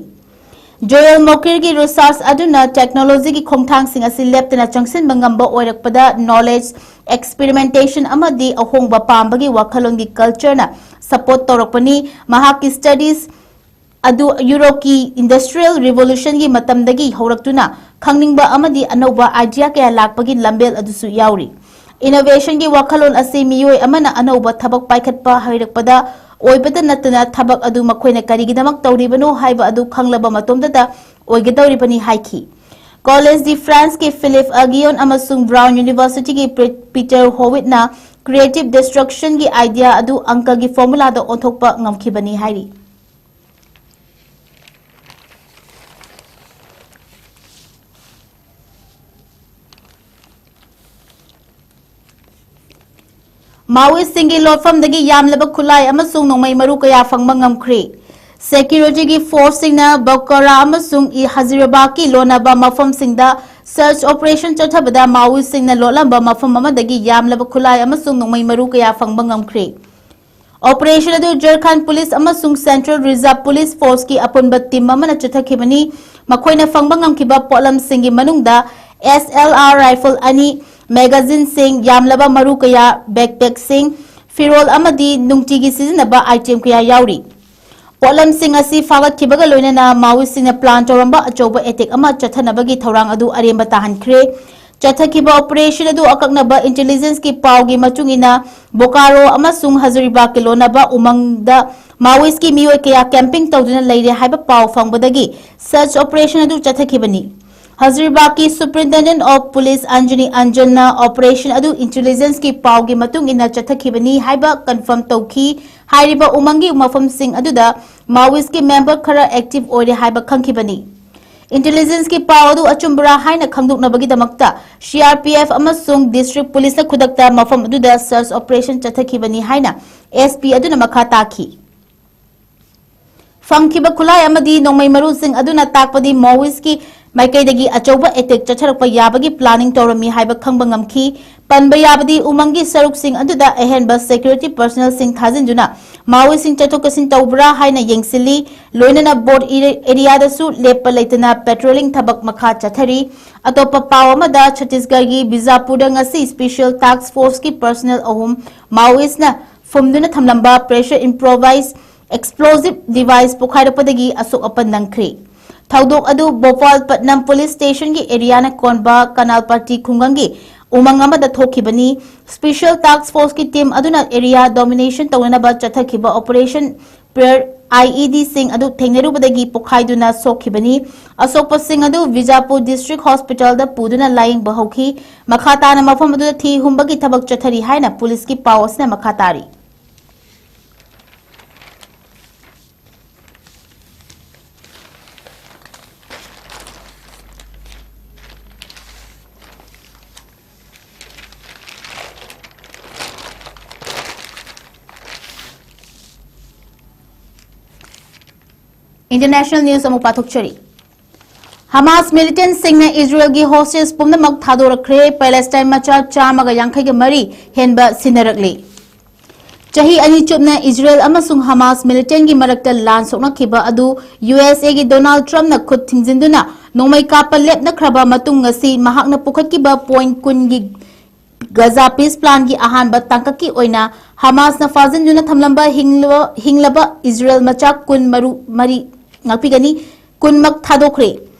ꯖꯣꯌꯦꯜ ꯃꯣꯀꯤꯔꯒꯤ research ꯑꯗꯨꯅ technology ꯒꯤ ꯈꯣꯡꯊꯥꯡꯁꯤꯡ ꯑꯁꯤ ꯂꯦꯞꯇꯅ ꯆꯪꯁꯤꯟꯕ ꯉꯝꯕ ꯑꯣꯏꯔꯛꯄꯗ knowledge, experimentation ꯑꯃꯗꯤ ꯑꯍꯣꯡꯕ ꯄꯥꯝꯕꯒꯤ ꯋꯥꯈꯜꯂꯣꯟꯒꯤ culture ꯅ support ꯇꯧꯔꯛꯄꯅꯤ꯫ ꯃꯍꯥꯛꯀꯤ studies ꯑꯗꯨ ꯌꯨꯔꯣꯞꯀꯤ Industrial Revolution ꯒꯤ ꯃꯇꯝꯗꯒꯤ ꯍꯧꯔꯛꯇꯨꯅ ꯈꯪꯅꯤꯡꯕ ꯑꯃꯗꯤ ꯑꯅꯧꯕ idea ꯀꯌꯥ ꯂꯥꯛꯄꯒꯤ ꯂꯝꯕꯦꯜ ꯑꯗꯨꯁꯨ ꯌꯥꯎꯔꯤ꯫ Innovation ꯒꯤ ꯋꯥꯈꯜꯂꯣꯟ ꯑꯁꯤ ꯃꯤꯑꯣꯏ ꯑꯃꯅ ꯑꯅꯧꯕ ꯊꯕꯛ ꯄꯥꯏꯈꯠꯄ ꯍꯩꯔꯛꯄꯗ ꯑꯣꯏꯕꯇ ꯅꯠꯇꯅ ꯊꯕꯛ ꯑꯗꯨ ꯃꯈꯣꯏꯅ ꯀꯔꯤꯒꯤꯗꯃꯛ ꯇꯧꯔꯤꯕꯅꯣ ꯍꯥꯏꯕ ꯑꯗꯨ ꯈꯪꯂꯕ ꯃꯇꯨꯡꯗꯗ ꯑꯣꯏꯒꯗꯧꯔꯤꯕꯅꯤ ꯍꯥꯏꯈꯤ꯫ Collège de France ꯀꯤ ꯐꯤꯂꯤꯞ ꯑꯒꯤꯌꯣꯟ ꯑꯃꯁꯨꯡ Brown University ꯒꯤ ꯄꯤ-, ꯄꯤꯇꯔ ꯍꯣꯋꯤꯠꯅ creative destruction ꯒꯤ idea ꯑꯗꯨ ꯑꯪꯀꯒꯤ formula ꯗ ꯑꯣꯟꯊꯣꯛꯄ ꯉꯝꯈꯤꯕꯅꯤ ꯍꯥꯏꯔꯤ꯫ ꯃꯥꯑꯣꯏꯁꯤꯡꯒꯤ ꯂꯣꯠꯐꯝꯗꯒꯤ ꯌꯥꯝꯂꯕ ꯈꯨꯠꯂꯥꯏ ꯑꯃꯁꯨꯡ ꯅꯣꯡꯃꯩ ꯃꯔꯨ ꯀꯌꯥ ꯐꯪꯕ ꯉꯝꯈ꯭ꯔꯦ꯫ Security ꯒꯤ force ꯁꯤꯡꯅ ꯕꯣꯀꯥꯔꯥ ꯑꯃꯁꯨꯡ ꯏ-, ꯍꯖꯤꯔꯥꯕꯥꯗꯀꯤ ꯂꯣꯟꯅꯕ ꯃꯐꯝꯁꯤꯡꯗ search operation ꯆꯠꯊꯕꯗ ꯃꯥꯑꯣꯏꯁꯤꯡꯅ ꯂꯣꯠꯂꯝꯕ ꯃꯐꯝ ꯑꯃꯗꯒꯤ ꯌꯥꯝꯂꯕ ꯈꯨꯠꯂꯥꯏ ꯑꯃꯁꯨꯡ ꯅꯣꯡꯃꯩ ꯃꯔꯨ ꯀꯌꯥ ꯐꯪꯕ ꯉꯝꯈ꯭ꯔꯦ꯫ Operation ꯑꯗꯨ ꯖꯔꯈꯟ police ꯑꯃꯁꯨꯡ Central Reserve Police Force ꯀꯤ ꯑꯄꯨꯟꯕ team ꯑꯃꯅ ꯆꯠꯊꯈꯤꯕꯅꯤ꯫ ꯃꯈꯣꯏꯅ ꯐꯪꯕ ꯉꯝꯈꯤꯕ ꯄꯣꯠꯂꯝꯁꯤꯡꯒꯤ ꯃꯅꯨꯡꯗ S L R rifle ꯑꯅꯤ, magazine ꯁꯤꯡ, ꯌꯥꯝꯂꯕ ꯃꯔꯨ ꯀꯌꯥ, backpack ꯁꯤꯡ, ꯐꯤꯔꯣꯜ ꯑꯃꯗꯤ ꯅꯨꯡꯇꯤꯒꯤ ꯁꯤꯖꯤꯟꯅꯕ item ꯀꯌꯥ ꯌꯥꯎꯔꯤ꯫ ꯄꯣꯠꯂꯝꯁꯤꯡ ꯑꯁꯤ ꯐꯥꯒꯠꯈꯤꯕꯒ ꯂꯣꯏꯅꯅ ꯃꯥꯑꯣꯏꯁꯤꯡꯅ plan ꯇꯧꯔꯝꯕ ꯑꯆꯧꯕ attack ꯑꯃ ꯆꯠꯊꯅꯕꯒꯤ ꯊꯧꯔꯥꯡ ꯑꯗꯨ ꯑꯔꯦꯝꯕ ꯇꯥꯍꯟꯈ꯭ꯔꯦ꯫ ꯆꯠꯊꯈꯤꯕ operation ꯑꯗꯨ ꯑꯀꯛꯅꯕ intelligence ꯀꯤ ꯄꯥꯎꯒꯤ ꯃꯇꯨꯡ ꯏꯟꯅ ꯕꯣꯀꯥꯔꯣ ꯑꯃꯁꯨꯡ ꯍꯖꯔꯤꯕꯥꯒꯀꯤ ꯂꯣꯟꯅꯕ ꯎꯃꯪꯗ Maoist ꯀꯤ ꯃꯤꯑꯣꯏ ꯀꯌꯥ camping ꯇꯧꯗꯨꯅ ꯂꯩꯔꯦ ꯍꯥꯏꯕ ꯄꯥꯎ ꯐꯪꯕꯗꯒꯤ search operation ꯑꯗꯨ ꯆꯠꯊꯈꯤꯕꯅꯤ꯫ ꯍꯖꯔꯤꯕꯥꯒꯀꯤ Superintendent of Police Anjani Anjan ꯅ operation ꯑꯗꯨ intelligence ꯀꯤ ꯄꯥꯎꯒꯤ ꯃꯇꯨꯡ ꯏꯟꯅ ꯆꯠꯊꯈꯤꯕꯅꯤ ꯍꯥꯏꯕ confirm ꯇꯧꯈꯤ꯫ ꯍꯥꯏꯔꯤꯕ ꯎꯃꯪꯒꯤ ꯃꯐꯝꯁꯤꯡ ꯑꯗꯨꯗ Maoist ꯀꯤ member ꯈꯔ active ꯑꯣꯏꯔꯦ ꯍꯥꯏꯕ ꯈꯪꯈꯤꯕꯅꯤ꯫ Intelligence ꯀꯤ ꯄꯥꯎ ꯑꯗꯨ ꯑꯆꯨꯝꯕꯔꯥ ꯍꯥꯏꯅ ꯈꯪꯗꯣꯛꯅꯕꯒꯤꯗꯃꯛꯇ C R P F ꯑꯃꯁꯨꯡ district police ꯅ ꯈꯨꯗꯛꯇ ꯃꯐꯝ ꯑꯗꯨꯗ search operation ꯆꯠꯊꯈꯤꯕꯅꯤ ꯍꯥꯏꯅ S P ꯑꯗꯨꯅ ꯃꯈꯥ ꯇꯥꯈꯤ꯫ ꯐꯪꯈꯤꯕ ꯈꯨꯠꯂꯥꯏ ꯑꯃꯗꯤ ꯅꯣꯡꯃꯩ ꯃꯔꯨꯁꯤꯡ ꯑꯗꯨꯅ ꯇꯥꯛꯄꯗꯤ Maoist ꯀꯤ ꯃꯥꯏꯀꯩꯗꯒꯤ ꯑꯆꯧꯕ attack ꯆꯠꯊꯔꯛꯄ ꯌꯥꯕꯒꯤ planning ꯇꯧꯔꯝꯃꯤ ꯍꯥꯏꯕ ꯈꯪꯕ ꯉꯝꯈꯤ꯫ ꯄꯟꯕ ꯌꯥꯕꯗꯤ ꯎꯃꯪꯒꯤ ꯁꯔꯨꯛꯁꯤꯡ ꯑꯗꯨꯗ ꯑꯍꯦꯟꯕ security personnel ꯁꯤꯡ ꯊꯥꯖꯤꯟꯗꯨꯅ Maoist ꯁꯤꯡ ꯆꯠꯊꯣꯛ ꯆꯠꯁꯤꯟ ꯇꯧꯕ꯭ꯔꯥ ꯍꯥꯏꯅ ꯌꯦꯡꯁꯤꯜꯂꯤ꯫ ꯂꯣꯏꯅꯅ board area, area ꯗꯁꯨ ꯂꯦꯞꯄ ꯂꯩꯇꯅ patrolling ꯊꯕꯛ ꯃꯈꯥ ꯆꯠꯊꯔꯤ꯫ ꯑꯇꯣꯞꯄ ꯄꯥꯎ ꯑꯃꯗ, ꯆꯇꯤꯁꯒꯔꯒꯤ ꯕꯤꯖꯥꯄꯨꯔꯗ ꯉꯁꯤ special task force ꯀꯤ personnel ꯑꯍꯨꯝ Maoist ꯅ ꯐꯨꯝꯗꯨꯅ ꯊꯝꯂꯝꯕ pressure improvised explosive device ꯄꯣꯈꯥꯏꯔꯛꯄꯗꯒꯤ ꯑꯁꯣꯛ ꯑꯄꯟ ꯅꯪꯈ꯭ꯔꯦ꯫ ꯊꯧꯗꯣꯛ ꯑꯗꯨ ꯚꯣꯄꯥꯜ ꯄꯠꯅꯝ police station ꯒꯤ area ꯅ ꯀꯣꯟꯕ ꯀꯅꯥꯜꯄꯥꯇꯤ ꯈꯨꯡꯒꯪꯒꯤ ꯎꯃꯪ ꯑꯃꯗ ꯊꯣꯛꯈꯤꯕꯅꯤ꯫ Special task force ꯀꯤ team ꯑꯗꯨꯅ area domination ꯇꯧꯅꯅꯕ ꯆꯠꯊꯈꯤꯕ operation pair I E D ꯁꯤꯡ ꯑꯗꯨ ꯊꯦꯡꯅꯔꯨꯕꯗꯒꯤ ꯄꯣꯈꯥꯏꯗꯨꯅ ꯁꯣꯛꯈꯤꯕꯅꯤ꯫ ꯑꯁꯣꯛꯄꯁꯤꯡ ꯑꯗꯨ ꯕꯤꯖꯥꯄꯨꯔ district hospital ꯗ ꯄꯨꯗꯨꯅ ꯂꯥꯌꯦꯡꯕ ꯍꯧꯈꯤ꯫ ꯃꯈꯥ ꯇꯥꯅ ꯃꯐꯝ ꯑꯗꯨꯗ ꯊꯤ ꯍꯨꯝꯕꯒꯤ ꯊꯕꯛ ꯆꯠꯊꯔꯤ ꯍꯥꯏꯅ police ꯀꯤ ꯄꯥꯎ ꯑꯁꯤꯅ ꯃꯈꯥ ꯇꯥꯔꯤ꯫ International news ꯑꯃꯨꯛ ꯄꯥꯊꯣꯛꯆꯔꯤ꯫ Hamas militant ꯁꯤꯡꯅ ꯏꯖꯔꯦꯜꯒꯤ hostage ꯄꯨꯝꯅꯃꯛ ꯊꯥꯗꯣꯔꯛꯈ꯭ꯔꯦ꯫ ꯄꯦꯂꯦꯁꯇꯥꯏꯟ ꯃꯆꯥ ꯆꯥꯝꯃꯒ ꯌꯥꯡꯈꯩꯒ ꯃꯔꯤ ꯍꯦꯟꯕ ꯁꯤꯟꯅꯔꯛꯂꯤ꯫ ꯆꯍꯤ ꯑꯅꯤ ꯆꯨꯞꯅ ꯏꯖꯔꯦꯜ ꯑꯃꯁꯨꯡ ꯍꯃꯥꯁ militant ꯒꯤ ꯃꯔꯛꯇ ꯂꯥꯟ ꯁꯣꯛꯅꯈꯤꯕ ꯑꯗꯨ ꯌꯨ ꯑꯦꯁ ꯑꯦꯒꯤ ꯗꯣꯅꯥꯜꯗ ꯇ꯭ꯔꯝꯞꯅ ꯈꯨꯠ ꯊꯤꯡꯖꯤꯟꯗꯨꯅ ꯅꯣꯡꯃꯩ ꯀꯥꯞꯄ ꯂꯦꯞꯅꯈ꯭ꯔꯕ ꯃꯇꯨꯡ, ꯉꯁꯤ ꯃꯍꯥꯛꯅ ꯄꯨꯈꯠꯈꯤꯕ point ꯀꯨꯟꯒꯤ ꯒꯖꯥ peace plan ꯒꯤ ꯑꯍꯥꯟꯕ ꯇꯥꯡꯀꯛꯀꯤ ꯑꯣꯏꯅ ꯍꯃꯥꯁꯅ ꯐꯥꯖꯤꯟꯗꯨꯅ ꯊꯝꯂꯝꯕ ꯍꯤꯡꯂꯕ, ꯍꯤꯡꯂꯕ ꯏꯖꯔꯦꯜ ꯃꯆꯥ ꯀꯨꯟ ꯃꯔꯨ-, ꯃꯔꯤ ꯉꯥꯛꯄꯤꯒꯅꯤ, ꯀꯨꯟꯃꯛ ꯊꯥꯗꯣꯛꯈ꯭ꯔꯦ꯫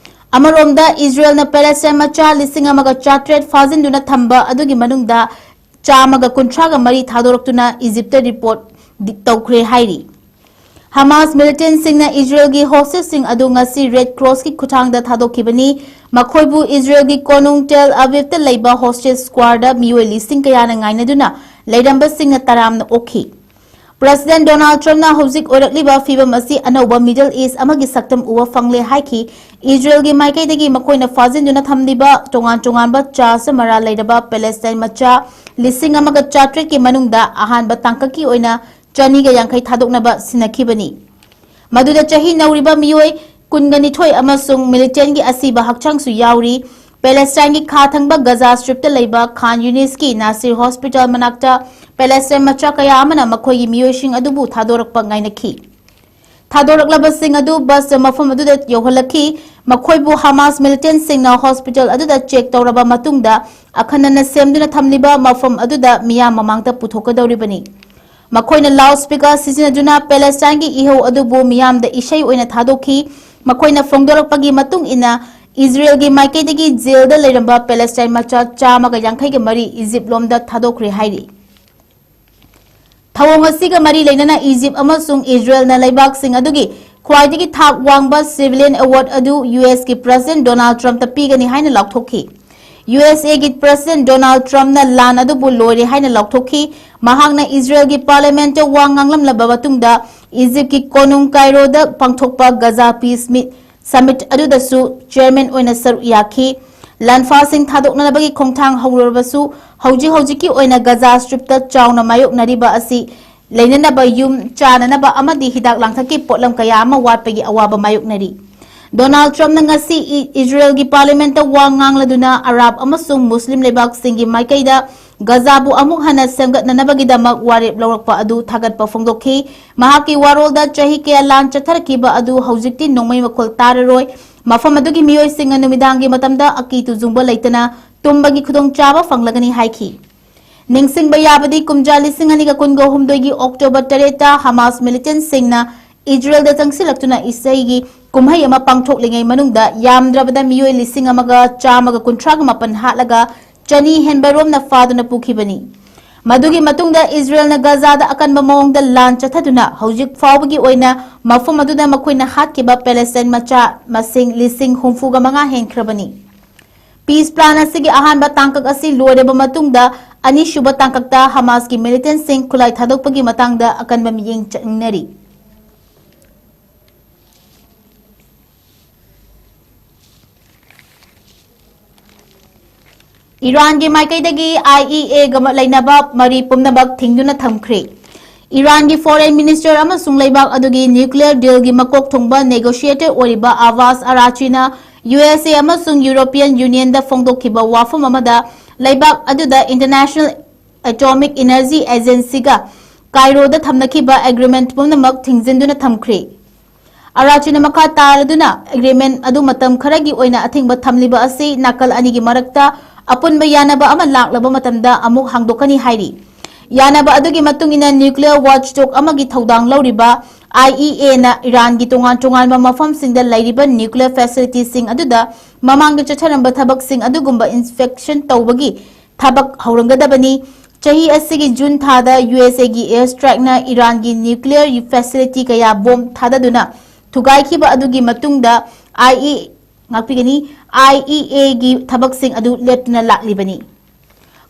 ꯑꯃꯔꯣꯝꯗ, ꯏꯖꯔꯦꯜꯅ ꯄꯦꯂꯦꯁꯇꯥꯏꯟ ꯃꯆꯥ ꯂꯤꯁꯤꯡ ꯑꯃꯒ ꯆꯥꯇ꯭ꯔꯦꯠ ꯐꯥꯖꯤꯟꯗꯨꯅ ꯊꯝꯕ ꯑꯗꯨꯒꯤ ꯃꯅꯨꯡꯗ ꯆꯥꯝꯃꯒ ꯀꯨꯟꯊ꯭ꯔꯥꯒ ꯃꯔꯤ ꯊꯥꯗꯣꯔꯛꯇꯨꯅ ꯏꯖꯤꯞꯇ ꯔꯤꯄꯣꯔꯠ ꯗꯤ-, ꯇꯧꯈ꯭ꯔꯦ ꯍꯥꯏꯔꯤ꯫ ꯍꯃꯥꯁ ꯃꯤꯂꯤꯇꯦꯟꯁꯤꯡꯅ ꯏꯖꯔꯦꯜꯒꯤ ꯍꯣꯁꯇꯦꯖꯁꯤꯡ ꯑꯗꯨ ꯉꯁꯤ ꯔꯦꯗ ꯀ꯭ꯔꯣꯁꯀꯤ ꯈꯨꯠꯊꯥꯡꯗ ꯊꯥꯗꯣꯛꯈꯤꯕꯅꯤ꯫ ꯃꯈꯣꯏꯕꯨ ꯏꯖꯔꯦꯜꯒꯤ ꯀꯣꯅꯨꯡ ꯇꯦꯜ ꯑꯕꯤꯕꯇ ꯂꯩꯕ ꯍꯣꯁꯇꯦꯖ ꯁ꯭ꯀ꯭ꯋꯥꯔꯗ ꯃꯤꯑꯣꯏ ꯂꯤꯁꯤꯡ ꯀꯌꯥꯅ ꯉꯥꯏꯅꯗꯨꯅ ꯂꯩꯔꯝꯕꯁꯤꯡꯅ ꯇꯔꯥꯝꯅ ꯑꯣꯛꯈꯤ꯫ ꯄ꯭ꯔꯦꯁꯤꯗꯦꯟꯠ ꯗꯣꯅꯥꯜꯗ ꯇ꯭ꯔꯝꯞꯅ ꯍꯧꯖꯤꯛ ꯑꯣꯏꯔꯛꯂꯤꯕ ꯐꯤꯚꯝ ꯑꯁꯤ ꯑꯅꯧꯕ ꯃꯤꯗꯜ ꯏꯁ꯭ꯠ ꯑꯃꯒꯤ ꯁꯛꯇꯝ ꯎꯕ ꯐꯪꯂꯦ ꯍꯥꯏꯈꯤ꯫ ꯏꯖꯔꯦꯜꯒꯤ ꯃꯥꯏꯀꯩꯗꯒꯤ ꯃꯈꯣꯏꯅ ꯐꯥꯖꯤꯟꯗꯨꯅ ꯊꯝꯂꯤꯕ ꯇꯣꯉꯥꯟ ꯇꯣꯉꯥꯟꯕ ꯆꯥꯔꯖ ꯃꯔꯥꯜ ꯂꯩꯔꯕ ꯄꯦꯂꯦꯁꯇꯥꯏꯟ ꯃꯆꯥ ꯂꯤꯁꯤꯡ ꯑꯃꯒ ꯆꯥꯇ꯭ꯔꯦꯠꯀꯤ ꯃꯅꯨꯡꯗ ꯑꯍꯥꯟꯕ ꯇꯥꯡꯀꯛꯀꯤ ꯑꯣꯏꯅ ꯆꯅꯤꯒ ꯌꯥꯡꯈꯩ ꯊꯥꯗꯣꯛꯅꯕ ꯁꯤꯟꯅꯈꯤꯕꯅꯤ꯫ ꯃꯗꯨꯗ ꯆꯍꯤ ꯅꯧꯔꯤꯕ ꯃꯤꯑꯣꯏ ꯀꯨꯟꯒ ꯅꯤꯊꯣꯏ ꯑꯃꯁꯨꯡ ꯃꯤꯂꯤꯇꯦꯟꯒꯤ ꯑꯁꯤꯕ ꯍꯛꯆꯥꯡꯁꯨ ꯌꯥꯎꯔꯤ꯫ ꯄꯦꯂꯦꯁꯇꯥꯏꯟꯒꯤ ꯈꯥ ꯊꯪꯕ ꯒꯖꯥ ꯁ꯭ꯇ꯭ꯔꯤꯞꯇ ꯂꯩꯕ ꯈꯥꯟ ꯌꯨꯅꯤꯁꯀꯤ ꯅꯥꯁꯤꯔ ꯍꯣꯁꯄꯤꯇꯥꯜ ꯃꯅꯥꯛꯇ ꯄꯦꯂꯦꯁꯇꯥꯏꯟ ꯃꯆꯥ ꯀꯌꯥ ꯑꯃꯅ ꯃꯈꯣꯏꯒꯤ ꯃꯤꯑꯣꯏꯁꯤꯡ ꯑꯗꯨꯕꯨ ꯊꯥꯗꯣꯔꯛꯄ ꯉꯥꯏꯅꯈꯤ꯫ ꯊꯥꯗꯣꯔꯛꯂꯕꯁꯤꯡ ꯑꯗꯨ ꯕꯁꯇ ꯃꯐꯝ ꯑꯗꯨꯗ ꯌꯧꯍꯜꯂꯛꯈꯤ꯫ ꯃꯈꯣꯏꯕꯨ ꯍꯃꯥꯁ ꯃꯤꯂꯤꯇꯦꯟꯠꯁꯤꯡꯅ ꯍꯣꯁꯄꯤꯇꯥꯜ ꯑꯗꯨꯗ ꯆꯦꯛ ꯇꯧꯔꯕ ꯃꯇꯨꯡꯗ ꯑꯈꯟꯅꯅ ꯁꯦꯝꯗꯨꯅ ꯊꯝꯂꯤꯕ ꯃꯐꯝ ꯑꯗꯨꯗ ꯃꯤꯌꯥꯝ ꯃꯃꯥꯡꯗ ꯄꯨꯊꯣꯛꯀꯗꯧꯔꯤꯕꯅꯤ꯫ ꯃꯈꯣꯏꯅ ꯂꯥꯎꯗ ꯁ꯭ꯄꯤꯀꯔ ꯁꯤꯖꯤꯟꯅꯗꯨꯅ ꯄꯦꯂꯦꯁꯇꯥꯏꯟꯒꯤ ꯏꯍꯧ ꯑꯗꯨꯕꯨ ꯃꯤꯌꯥꯝꯗ ꯏꯁꯩ ꯑꯣꯏꯅ ꯊꯥꯗꯣꯛꯈꯤ꯫ ꯃꯈꯣꯏꯅ ꯐꯣꯡꯗꯣꯔꯛꯄꯒꯤ ꯃꯇꯨꯡ ꯏꯟꯅ, ꯏꯖꯔꯦꯜꯒꯤ ꯃꯥꯏꯀꯩꯗꯒꯤ ꯖꯦꯜꯗ ꯂꯩꯔꯝꯕ ꯄꯦꯂꯦꯁꯇꯥꯏꯟ ꯃꯆꯥ ꯆꯥꯝꯃꯒ ꯌꯥꯡꯈꯩꯒ ꯃꯔꯤ ꯏꯖꯤꯞ ꯂꯣꯝꯗ ꯊꯥꯗꯣꯛꯈ꯭ꯔꯦ ꯍꯥꯏꯔꯤ꯫ ꯊꯧꯑꯣꯡ ꯑꯁꯤꯒ ꯃꯔꯤ ꯂꯩꯅꯅ ꯏꯖꯤꯞ ꯑꯃꯁꯨꯡ ꯏꯖꯔꯦꯜꯅ ꯂꯩꯕꯥꯛꯁꯤꯡ ꯑꯗꯨꯒꯤ ꯈ꯭ꯋꯥꯏꯗꯒꯤ ꯊꯥꯛ ꯋꯥꯡꯕ ꯁꯤꯚꯤꯂꯤꯌꯟ ꯑꯦꯋꯥꯔꯗ ꯑꯗꯨ ꯌꯨ ꯑꯦꯁ ꯀꯤ ꯄ꯭ꯔꯦꯁꯤꯗꯦꯟꯠ ꯗꯣꯅꯥꯜꯗ ꯇ꯭ꯔꯝꯞꯇ ꯄꯤꯒꯅꯤ ꯍꯥꯏꯅ ꯂꯥꯎꯊꯣꯛꯈꯤ꯫ ꯌꯨ ꯑꯦꯁ ꯑꯦꯒꯤ ꯄ꯭ꯔꯦꯁꯤꯗꯦꯟꯠ ꯗꯣꯅꯥꯜꯗ ꯇ꯭ꯔꯝꯞꯅ ꯂꯥꯟ ꯑꯗꯨꯕꯨ ꯂꯣꯏꯔꯦ ꯍꯥꯏꯅ ꯂꯥꯎꯊꯣꯛꯈꯤ꯫ ꯃꯍꯥꯛꯅ ꯏꯖꯔꯦꯜꯒꯤ ꯄꯥꯔꯂꯤꯌꯥꯃꯦꯟꯠꯇ ꯋꯥ ꯉꯥꯡꯂꯝꯂꯕ ꯃꯇꯨꯡꯗ, ꯏꯖꯤꯞꯀꯤ ꯀꯣꯅꯨꯡ ꯀꯥꯏꯔꯣꯗ ꯄꯥꯡꯊꯣꯛꯄ ꯒꯖꯥ ꯄꯤꯁ ꯃꯤ-, ꯁꯃꯤꯠ ꯑꯗꯨꯗꯁꯨ ꯆꯦꯌꯔꯃꯦꯟ ꯑꯣꯏꯅ ꯁꯔꯨꯛ ꯌꯥꯈꯤ꯫ ꯂꯥꯟꯐꯥꯁꯤꯡ ꯊꯥꯗꯣꯛꯅꯅꯕꯒꯤ ꯈꯣꯡꯊꯥꯡ ꯍꯧꯔꯕꯁꯨ, ꯍꯧꯖꯤꯛ ꯍꯧꯖꯤꯛꯀꯤ ꯑꯣꯏꯅ ꯒꯖꯥ ꯁ꯭ꯇ꯭ꯔꯤꯞꯇ ꯆꯥꯎꯅ ꯃꯥꯌꯣꯛꯅꯔꯤꯕ ꯑꯁꯤ ꯂꯩꯅꯅꯕ ꯌꯨꯝ, ꯆꯥꯅꯅꯕ ꯑꯃꯗꯤ ꯍꯤꯗꯥꯛ ꯂꯥꯡꯊꯛꯀꯤ ꯄꯣꯠꯂꯝ ꯀꯌꯥ ꯑꯃ ꯋꯥꯠꯄꯒꯤ ꯑꯋꯥꯕ ꯃꯥꯌꯣꯛꯅꯔꯤ꯫ ꯗꯣꯅꯥꯜꯗ ꯇ꯭ꯔꯝꯞꯅ ꯉꯁꯤ ꯏ-, ꯏꯖꯔꯦꯜꯒꯤ ꯄꯥꯔꯂꯤꯌꯥꯃꯦꯟꯠꯇ ꯋꯥ ꯉꯥꯡꯂꯗꯨꯅ ꯑꯔꯥꯕ ꯑꯃꯁꯨꯡ ꯃꯨꯁꯂꯤꯝ ꯂꯩꯕꯥꯛꯁꯤꯡꯒꯤ ꯃꯥꯏꯀꯩꯗ ꯒꯖꯥꯕꯨ ꯑꯃꯨꯛ ꯍꯟꯅ ꯁꯦꯝꯒꯠꯅꯅꯕꯒꯤꯗꯃꯛ ꯋꯥꯔꯦꯞ ꯂꯧꯔꯛꯄ ꯑꯗꯨ ꯊꯥꯒꯠꯄ ꯐꯣꯡꯗꯣꯛꯈꯤ꯫ ꯃꯍꯥꯛꯀꯤ ꯋꯥꯔꯣꯜꯗ ꯆꯍꯤ ꯀꯌꯥ ꯂꯥꯟ ꯆꯠꯊꯔꯛꯈꯤꯕ ꯑꯗꯨ ꯍꯧꯖꯤꯛꯇꯤ ꯅꯣꯡꯃꯩ ꯃꯈꯣꯜ ꯇꯥꯔꯔꯣꯏ, ꯃꯐꯝ ꯑꯗꯨꯒꯤ ꯃꯤꯑꯣꯏꯁꯤꯡꯅ ꯅꯨꯃꯤꯗꯥꯡꯒꯤ ꯃꯇꯝꯗ ꯑꯀꯤ ꯇꯨꯖꯨꯡꯕ ꯂꯩꯇꯅ ꯇꯨꯝꯕꯒꯤ ꯈꯨꯗꯣꯡꯆꯥꯕ ꯐꯪꯂꯒꯅꯤ ꯍꯥꯏꯈꯤ꯫ ꯅꯤꯡꯁꯤꯡꯕ ꯌꯥꯕꯗꯤ, ꯀꯨꯝꯖꯥ ꯂꯤꯁꯤꯡ ꯑꯅꯤꯒ ꯀꯨꯟꯒ ꯍꯨꯝꯗꯣꯏꯒꯤ ꯑꯣꯛꯇꯣꯕꯔ ꯇꯔꯦꯠꯇ ꯍꯃꯥꯁ ꯃꯤꯂꯤꯇꯦꯟꯠꯁꯤꯡꯅ ꯏꯖꯔꯦꯜꯗ ꯆꯪꯁꯤꯜꯂꯛꯇꯨꯅ ꯏꯁꯩꯒꯤ ꯀꯨꯝꯍꯩ ꯑꯃ ꯄꯥꯡꯊꯣꯛꯂꯤꯉꯩ ꯃꯅꯨꯡꯗ ꯌꯥꯝꯗ꯭ꯔꯕꯗ ꯃꯤꯑꯣꯏ ꯂꯤꯁꯤꯡ ꯑꯃꯒ ꯆꯥꯝꯃꯒ ꯀꯨꯟꯊ꯭ꯔꯥꯒ ꯃꯥꯄꯟ ꯍꯥꯠꯂꯒ ꯆꯅꯤ ꯍꯦꯟꯕ ꯔꯣꯝꯅ ꯐꯥꯗꯨꯅ ꯄꯨꯈꯤꯕꯅꯤ꯫ ꯃꯗꯨꯒꯤ ꯃꯇꯨꯡꯗ ꯏꯖꯔꯦꯜꯅ ꯒꯖꯥꯗ ꯑꯀꯟꯕ ꯃꯑꯣꯡꯗ ꯂꯥꯟ ꯆꯠꯊꯗꯨꯅ ꯍꯧꯖꯤꯛ ꯐꯥꯎꯕꯒꯤ ꯑꯣꯏꯅ ꯃꯐꯝ ꯑꯗꯨꯗ ꯃꯈꯣꯏꯅ ꯍꯥꯠꯈꯤꯕ ꯄꯦꯂꯦꯁꯇꯥꯏꯟ ꯃꯆꯥ ꯃꯁꯤꯡ ꯂꯤꯁꯤꯡ ꯍꯨꯝꯐꯨꯒ ꯃꯉꯥ ꯍꯦꯟꯈ꯭ꯔꯕꯅꯤ꯫ ꯄꯤꯁ ꯄ꯭ꯂꯥꯟ ꯑꯁꯤꯒꯤ ꯑꯍꯥꯟꯕ ꯇꯥꯡꯀꯛ ꯑꯁꯤ ꯂꯣꯏꯔꯕ ꯃꯇꯨꯡꯗ, ꯑꯅꯤꯁꯨꯕ ꯇꯥꯡꯀꯛꯇ ꯍꯃꯥꯁꯀꯤ ꯃꯤꯂꯤꯇꯦꯟꯁꯤꯡ ꯈꯨꯠꯂꯥꯏ ꯊꯥꯗꯣꯛꯄꯒꯤ ꯃꯇꯥꯡꯗ ꯑꯀꯟꯕ ꯃꯤꯠꯌꯦꯡ ꯆꯪꯅꯔꯤ꯫ ꯏꯔꯥꯟꯒꯤ ꯃꯥꯏꯀꯩꯗꯒꯤ IEAꯒ ꯂꯩꯅꯕ ꯃꯔꯤ ꯄꯨꯝꯅꯃꯛ ꯊꯤꯡꯗꯨꯅ ꯊꯝꯈ꯭ꯔꯦ꯫ ꯏꯔꯥꯟꯒꯤ foreign minister ꯑꯃꯁꯨꯡ ꯂꯩꯕꯥꯛ ꯑꯗꯨꯒꯤ nuclear dealꯒꯤ ꯃꯀꯣꯛ ꯊꯣꯡꯕ negotiator ꯑꯣꯏꯔꯤꯕ ꯑꯕꯥꯁ ꯑꯔꯥꯆꯤꯅ USA ꯑꯃꯁꯨꯡ European Unionꯗ ꯐꯣꯡꯗꯣꯛꯈꯤꯕ ꯋꯥꯐꯝ ꯑꯃꯗ, ꯂꯩꯕꯥꯛ ꯑꯗꯨꯗ International Atomic Energy Agencyꯒ ꯀꯥꯏꯔꯣꯗ ꯊꯝꯅꯈꯤꯕ agreement ꯄꯨꯝꯅꯃꯛ ꯊꯤꯡꯖꯤꯟꯗꯨꯅ ꯊꯝꯈ꯭ꯔꯦ꯫ ꯑꯔꯥꯆꯤꯅ ꯃꯈꯥ ꯇꯥꯔꯗꯨꯅ, agreement ꯑꯗꯨ ꯃꯇꯝ ꯈꯔꯒꯤ ꯑꯣꯏꯅ ꯑꯊꯤꯡꯕ ꯊꯝꯂꯤꯕ ꯑꯁꯤ ꯅꯥꯀꯜ ꯑꯅꯤꯒꯤ ꯃꯔꯛꯇ ꯑꯄꯨꯟꯕ ꯌꯥꯅꯕ ꯑꯃ ꯂꯥꯛꯂꯕ ꯃꯇꯝꯗ ꯑꯃꯨꯛ ꯍꯥꯡꯗꯣꯛꯀꯅꯤ ꯍꯥꯏꯔꯤ꯫ ꯌꯥꯅꯕ ꯑꯗꯨꯒꯤ ꯃꯇꯨꯡ ꯏꯟꯅ, nuclear watchdog ꯑꯃꯒꯤ ꯊꯧꯗꯥꯡ ꯂꯧꯔꯤꯕ IEAꯅ ꯏꯔꯥꯟꯒꯤ ꯇꯣꯉꯥꯟ ꯇꯣꯉꯥꯟꯕ ꯃꯐꯝꯁꯤꯡꯗ ꯂꯩꯔꯤꯕ nuclear facilityꯁꯤꯡ ꯑꯗꯨꯗ ꯃꯃꯥꯡꯗ ꯆꯠꯊꯔꯝꯕ ꯊꯕꯛꯁꯤꯡ ꯑꯗꯨꯒꯨꯝꯕ inspection ꯇꯧꯕꯒꯤ ꯊꯕꯛ ꯍꯧꯔꯝꯒꯗꯕꯅꯤ꯫ ꯆꯍꯤ ꯑꯁꯤꯒꯤ ꯖꯨꯟ ꯊꯥꯗ USAꯒꯤ air strikeꯅ ꯏꯔꯥꯟꯒꯤ nuclear facility ꯀꯌꯥ bomb ꯊꯥꯗꯗꯨꯅ ꯊꯨꯒꯥꯏꯈꯤꯕ ꯑꯗꯨꯒꯤ ꯃꯇꯨꯡꯗ IE, ꯉꯥꯛꯄꯤꯒꯅꯤ, IEAꯒꯤ ꯊꯕꯛꯁꯤꯡ ꯑꯗꯨ ꯂꯦꯞꯇꯨꯅ ꯂꯥꯛꯂꯤꯕꯅꯤ꯫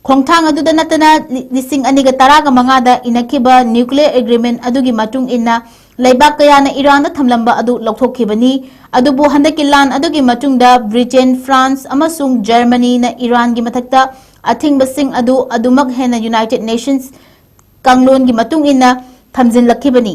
ꯈꯣꯡꯊꯥꯡ ꯑꯗꯨꯗ ꯅꯠꯇꯅ, ꯂꯤ-, ꯂꯤꯁꯤꯡ ꯑꯅꯤꯒ ꯇꯔꯥꯒ ꯃꯉꯥꯗ ꯏꯅꯈꯤꯕ nuclear agreement ꯑꯗꯨꯒꯤ ꯃꯇꯨꯡ ꯏꯟꯅ ꯂꯩꯕꯥꯛ ꯀꯌꯥꯅ ꯏꯔꯥꯟꯗ ꯊꯝꯂꯝꯕ ꯑꯗꯨ ꯂꯧꯊꯣꯛꯈꯤꯕꯅꯤ꯫ ꯑꯗꯨꯕꯨ ꯍꯟꯗꯛꯀꯤ ꯂꯥꯟ ꯑꯗꯨꯒꯤ ꯃꯇꯨꯡꯗ ꯕ꯭ꯔꯤꯇꯦꯟ, ꯐ꯭ꯔꯥꯟꯁ ꯑꯃꯁꯨꯡ ꯖꯔꯃꯅꯤꯅ ꯏꯔꯥꯟꯒꯤ ꯃꯊꯛꯇ ꯑꯊꯤꯡꯕꯁꯤꯡ ꯑꯗꯨ ꯑꯗꯨꯃꯛ ꯍꯦꯟꯅ United Nations ꯀꯥꯡꯂꯣꯟꯒꯤ ꯃꯇꯨꯡ ꯏꯟꯅ ꯊꯝꯖꯤꯜꯂꯛꯈꯤꯕꯅꯤ꯫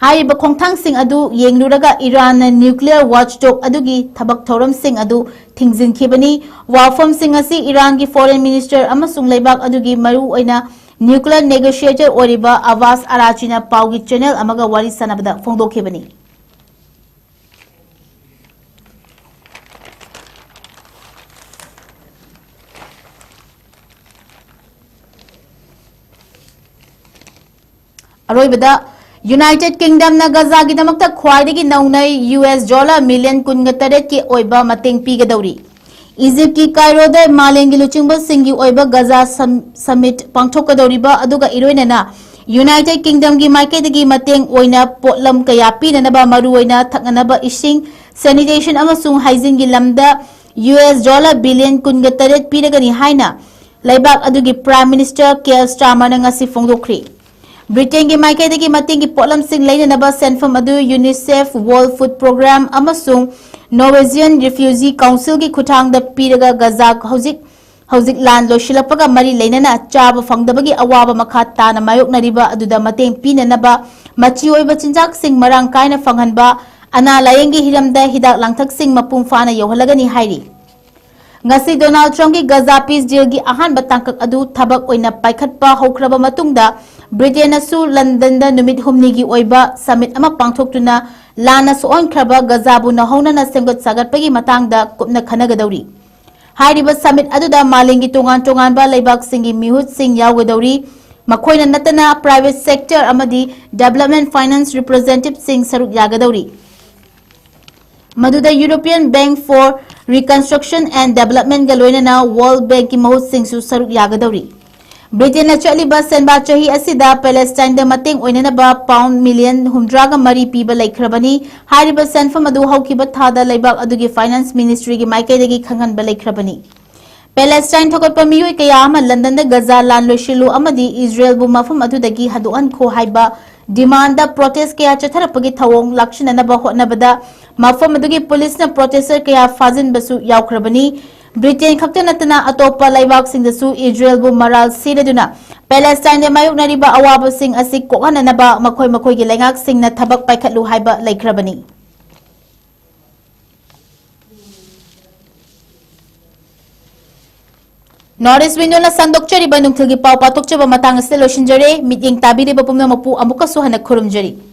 ꯍꯥꯏꯔꯤꯕ ꯈꯣꯡꯊꯥꯡꯁꯤꯡ ꯑꯗꯨ ꯌꯦꯡꯂꯨꯔꯒ ꯏꯔꯥꯟꯅ nuclear watchdog ꯑꯗꯨꯒꯤ ꯊꯕꯛ ꯊꯧꯔꯝꯁꯤꯡ ꯑꯗꯨ ꯊꯤꯡꯖꯤꯟꯈꯤꯕꯅꯤ꯫ ꯋꯥꯐꯝꯁꯤꯡ ꯑꯁꯤ ꯏꯔꯥꯟꯒꯤ foreign minister ꯑꯃꯁꯨꯡ ꯂꯩꯕꯥꯛ ꯑꯗꯨꯒꯤ ꯃꯔꯨꯑꯣꯏꯅ nuclear negotiator ꯑꯣꯏꯔꯤꯕ ꯑꯕꯥꯁ ꯑꯔꯥꯆꯤꯅ ꯄꯥꯎꯒꯤ channel ꯑꯃꯒ ꯋꯥꯔꯤ ꯁꯥꯟꯅꯕꯗ ꯐꯣꯡꯗꯣꯛꯈꯤꯕꯅꯤ꯫ ꯑꯔꯣꯏꯕꯗ, ꯌꯨꯅꯥꯏꯇꯦꯗ ꯀꯤꯡꯗꯝꯅ ꯒꯖꯥꯒꯤꯗꯃꯛꯇ ꯈ꯭ꯋꯥꯏꯗꯒꯤ ꯅꯧꯅ ꯌꯨ ꯑꯦꯁ ꯗꯣꯂꯔ ꯃꯤꯂꯤꯌꯟ ꯀꯨꯟꯒ ꯇꯔꯦꯠꯀꯤ ꯑꯣꯏꯕ ꯃꯇꯦꯡ ꯄꯤꯒꯗꯧꯔꯤ꯫ ꯏꯖꯤꯞꯀꯤ ꯀꯥꯏꯔꯣꯗ ꯃꯥꯂꯦꯝꯒꯤ ꯂꯨꯆꯤꯡꯕꯁꯤꯡꯒꯤ ꯑꯣꯏꯕ ꯒꯖꯥ ꯁꯝ-, ꯁꯃꯤꯠ ꯄꯥꯡꯊꯣꯛꯀꯗꯧꯔꯤꯕ ꯑꯗꯨꯒ ꯏꯔꯣꯏꯅꯅ ꯌꯨꯅꯥꯏꯇꯦꯗ ꯀꯤꯡꯗꯝꯒꯤ ꯃꯥꯏꯀꯩꯗꯒꯤ ꯃꯇꯦꯡ ꯑꯣꯏꯅ ꯄꯣꯠꯂꯝ ꯀꯌꯥ ꯄꯤꯅꯅꯕ, ꯃꯔꯨꯑꯣꯏꯅ ꯊꯛꯅꯅꯕ ꯏꯁꯤꯡ, ꯁꯦꯅꯤꯇꯦꯁꯟ ꯑꯃꯁꯨꯡ ꯍꯥꯏꯖꯤꯟꯒꯤ ꯂꯝꯗ ꯌꯨ ꯑꯦꯁ ꯗꯣꯂꯔ ꯕꯤꯂꯤꯌꯟ ꯀꯨꯟꯒ ꯇꯔꯦꯠ ꯄꯤꯔꯒꯅꯤ ꯍꯥꯏꯅ ꯂꯩꯕꯥꯛ ꯑꯗꯨꯒꯤ ꯄ꯭ꯔꯥꯏꯝ ꯃꯤꯅꯤꯁꯇꯔ ꯀꯤꯌꯔ ꯁ꯭ꯇꯥꯔꯃꯔꯅ ꯉꯁꯤ ꯐꯣꯡꯗꯣꯛꯈ꯭ꯔꯤ꯫ ꯕ꯭ꯔꯤꯇꯦꯟꯒꯤ ꯃꯥꯏꯀꯩꯗꯒꯤ ꯃꯇꯦꯡꯒꯤ ꯄꯣꯠꯂꯝꯁꯤꯡ ꯂꯩꯅꯅꯕ ꯁꯦꯟꯐꯝ ꯑꯗꯨ ꯌꯨꯅꯤꯁꯦꯐ, ꯋꯥꯔꯜꯗ ꯐꯨꯗ ꯄ꯭ꯔꯣꯒ꯭ꯔꯥꯝ ꯑꯃꯁꯨꯡ ꯅꯣꯔꯋꯦꯖꯤꯌꯟ ꯔꯤꯐ꯭ꯌꯨꯖꯤ ꯀꯥꯎꯟꯁꯤꯜꯒꯤ ꯈꯨꯠꯊꯥꯡꯗ ꯄꯤꯔꯒ ꯒꯖꯥ ꯍꯧꯖꯤꯛ, ꯍꯧꯖꯤꯛ ꯂꯥꯟ ꯂꯣꯏꯁꯤꯜꯂꯛꯄꯒ ꯃꯔꯤ ꯂꯩꯅꯅ ꯆꯥꯕ ꯐꯪꯗꯕꯒꯤ ꯑꯋꯥꯕ ꯃꯈꯥ ꯇꯥꯅ ꯃꯥꯌꯣꯛꯅꯔꯤꯕ ꯑꯗꯨꯗ ꯃꯇꯦꯡ ꯄꯤꯅꯅꯕ ꯃꯆꯤ ꯑꯣꯏꯕ ꯆꯤꯟꯖꯥꯛꯁꯤꯡ ꯃꯔꯥꯡ ꯀꯥꯏꯅ ꯐꯪꯍꯟꯕ, ꯑꯅꯥ ꯂꯥꯌꯦꯡꯒꯤ ꯍꯤꯔꯝꯗ ꯍꯤꯗꯥꯛ ꯂꯥꯡꯊꯛꯁꯤꯡ ꯃꯄꯨꯡ ꯐꯥꯅ ꯌꯧꯍꯜꯂꯒꯅꯤ ꯍꯥꯏꯔꯤ꯫ ꯉꯁꯤ ꯗꯣꯅꯥꯜꯗ ꯇ꯭ꯔꯝꯞꯀꯤ ꯒꯖꯥ ꯄꯤꯁ ꯗꯤꯜꯒꯤ ꯑꯍꯥꯟꯕ ꯇꯥꯡꯀꯛ ꯑꯗꯨ ꯊꯕꯛ ꯑꯣꯏꯅ ꯄꯥꯏꯈꯠꯄ ꯍꯧꯈ꯭ꯔꯕ ꯃꯇꯨꯡꯗ, ꯕ꯭ꯔꯤꯇꯦꯟꯅꯁꯨ ꯂꯟꯗꯟꯗ ꯅꯨꯃꯤꯠ ꯍꯨꯝꯅꯤꯒꯤ ꯑꯣꯏꯕ ꯁꯃꯤꯠ ꯑꯃ ꯄꯥꯡꯊꯣꯛꯇꯨꯅ ꯂꯥꯟꯅ ꯁꯣꯛꯍꯟꯈ꯭ꯔꯕ ꯒꯖꯥꯕꯨ ꯅꯧꯍꯧꯅꯅ ꯁꯦꯝꯒꯠ ꯁꯥꯒꯠꯄꯒꯤ ꯃꯇꯥꯡꯗ ꯀꯨꯞꯅ ꯈꯟꯅꯒꯗꯧꯔꯤ꯫ ꯍꯥꯏꯔꯤꯕ ꯁꯃꯤꯠ ꯑꯗꯨꯗ ꯃꯥꯂꯦꯝꯒꯤ ꯇꯣꯉꯥꯟ ꯇꯣꯉꯥꯟꯕ ꯂꯩꯕꯥꯛꯁꯤꯡꯒꯤ ꯃꯤꯍꯨꯠꯁꯤꯡ ꯌꯥꯎꯒꯗꯧꯔꯤ꯫ ꯃꯈꯣꯏꯅ ꯅꯠꯇꯅ ꯄ꯭ꯔꯥꯏꯚꯦꯠ ꯁꯦꯛꯇꯔ ꯑꯃꯗꯤ ꯗꯦꯕꯂꯞꯃꯦꯟ ꯐꯥꯏꯅꯥꯟꯁ ꯔꯤꯄ꯭ꯔꯖꯦꯟꯇꯦꯇꯤꯚꯁꯤꯡ ꯁꯔꯨꯛ ꯌꯥꯒꯗꯧꯔꯤ꯫ ꯃꯗꯨꯗ European Bank for Reconstruction and Developmentꯒ ꯂꯣꯏꯅꯅ ꯋꯥꯔꯜꯗ ꯕꯦꯡꯀꯤ ꯃꯍꯨꯠꯁꯤꯡꯁꯨ ꯁꯔꯨꯛ ꯌꯥꯒꯗꯧꯔꯤ꯫ ꯕ꯭ꯔꯤꯇꯦꯟꯅ ꯆꯠꯂꯤꯕ ꯁꯦꯟꯕꯥ ꯆꯍꯤ ꯑꯁꯤꯗ ꯄꯦꯂꯦꯁꯇꯥꯏꯟꯗ ꯃꯇꯦꯡ ꯑꯣꯏꯅꯅꯕ ꯄꯥꯎꯟꯗ ꯃꯤꯂꯤꯌꯟ ꯍꯨꯝꯗ꯭ꯔꯥꯒ ꯃꯔꯤ ꯄꯤꯕ ꯂꯩꯈ꯭ꯔꯕꯅꯤ꯫ ꯍꯥꯏꯔꯤꯕ ꯁꯦꯟꯐꯝ ꯑꯗꯨ ꯍꯧꯈꯤꯕ ꯊꯥꯗ ꯂꯩꯕꯥꯛ ꯑꯗꯨꯒꯤ ꯐꯥꯏꯅꯥꯟꯁ ꯃꯤꯅꯤꯁꯇ꯭ꯔꯤꯒꯤ ꯃꯥꯏꯀꯩꯗꯒꯤ ꯈꯪꯍꯟꯕ ꯂꯩꯈ꯭ꯔꯕꯅꯤ꯫ ꯄꯦꯂꯦꯁꯇꯥꯏꯟ ꯊꯧꯒꯠꯄ ꯃꯤꯑꯣꯏ ꯀꯌꯥ ꯑꯃ ꯂꯟꯗꯟꯗ ꯒꯖꯥ ꯂꯥꯟ ꯂꯣꯏꯁꯤꯜꯂꯨ ꯑꯃꯗꯤ ꯏꯖꯔꯦꯜꯕꯨ ꯃꯐꯝ ꯑꯗꯨꯗꯒꯤ ꯍꯟꯗꯣꯛꯍꯟꯈꯣ ꯍꯥꯏꯕ ꯗꯤꯃꯥꯟꯗ ꯄ꯭ꯔꯣꯇꯦꯁ ꯀꯌꯥ ꯆꯠꯊꯔꯛꯄꯒꯤ ꯊꯧꯑꯣꯡ ꯂꯥꯛꯁꯤꯟꯅꯅꯕ ꯍꯣꯠꯅꯕꯗ ꯃꯐꯝ ꯑꯗꯨꯒꯤ ꯄꯨꯂꯤꯁꯅ ꯄ꯭ꯔꯣꯇꯦꯁꯇꯔ ꯀꯌꯥ ꯐꯥꯖꯤꯟꯕꯁꯨ ꯌꯥꯎꯈ꯭ꯔꯕꯅꯤ꯫ ꯕ꯭ꯔꯤꯇꯦꯟ ꯈꯛꯇ ꯅꯠꯇꯅ ꯑꯇꯣꯞꯄ ꯂꯩꯕꯥꯛꯁꯤꯡꯗꯁꯨ ꯏꯖꯔꯦꯜꯕꯨ ꯃꯔꯥꯜ ꯁꯤꯔꯗꯨꯅ ꯄꯦꯂꯦꯁꯇꯥꯏꯟꯗ ꯃꯥꯌꯣꯛꯅꯔꯤꯕ ꯑꯋꯥꯕꯁꯤꯡ ꯑꯁꯤ ꯀꯣꯛꯍꯟꯅꯅꯕ ꯃꯈꯣꯏ ꯃꯈꯣꯏꯒꯤ ꯂꯩꯉꯥꯛꯁꯤꯡꯅ ꯊꯕꯛ ꯄꯥꯏꯈꯠꯂꯨ ꯍꯥꯏꯕ ꯂꯩꯈ꯭ꯔꯕꯅꯤ꯫ North East Windowꯅ ꯁꯟꯗꯣꯛꯆꯔꯤꯕ ꯅꯨꯡꯊꯤꯜꯒꯤ ꯄꯥꯎ ꯄꯥꯊꯣꯛꯆꯕ ꯃꯇꯥꯡ ꯑꯁꯤꯗ ꯂꯣꯏꯁꯤꯟꯖꯔꯦ꯫ ꯃꯤꯠꯌꯦꯡ ꯇꯥꯕꯤꯔꯤꯕ ꯄꯨꯝꯅꯃꯛꯄꯨ ꯑꯃꯨꯛꯀꯁꯨ ꯍꯟꯅ ꯈꯨꯔꯨꯝꯖꯔꯤ꯫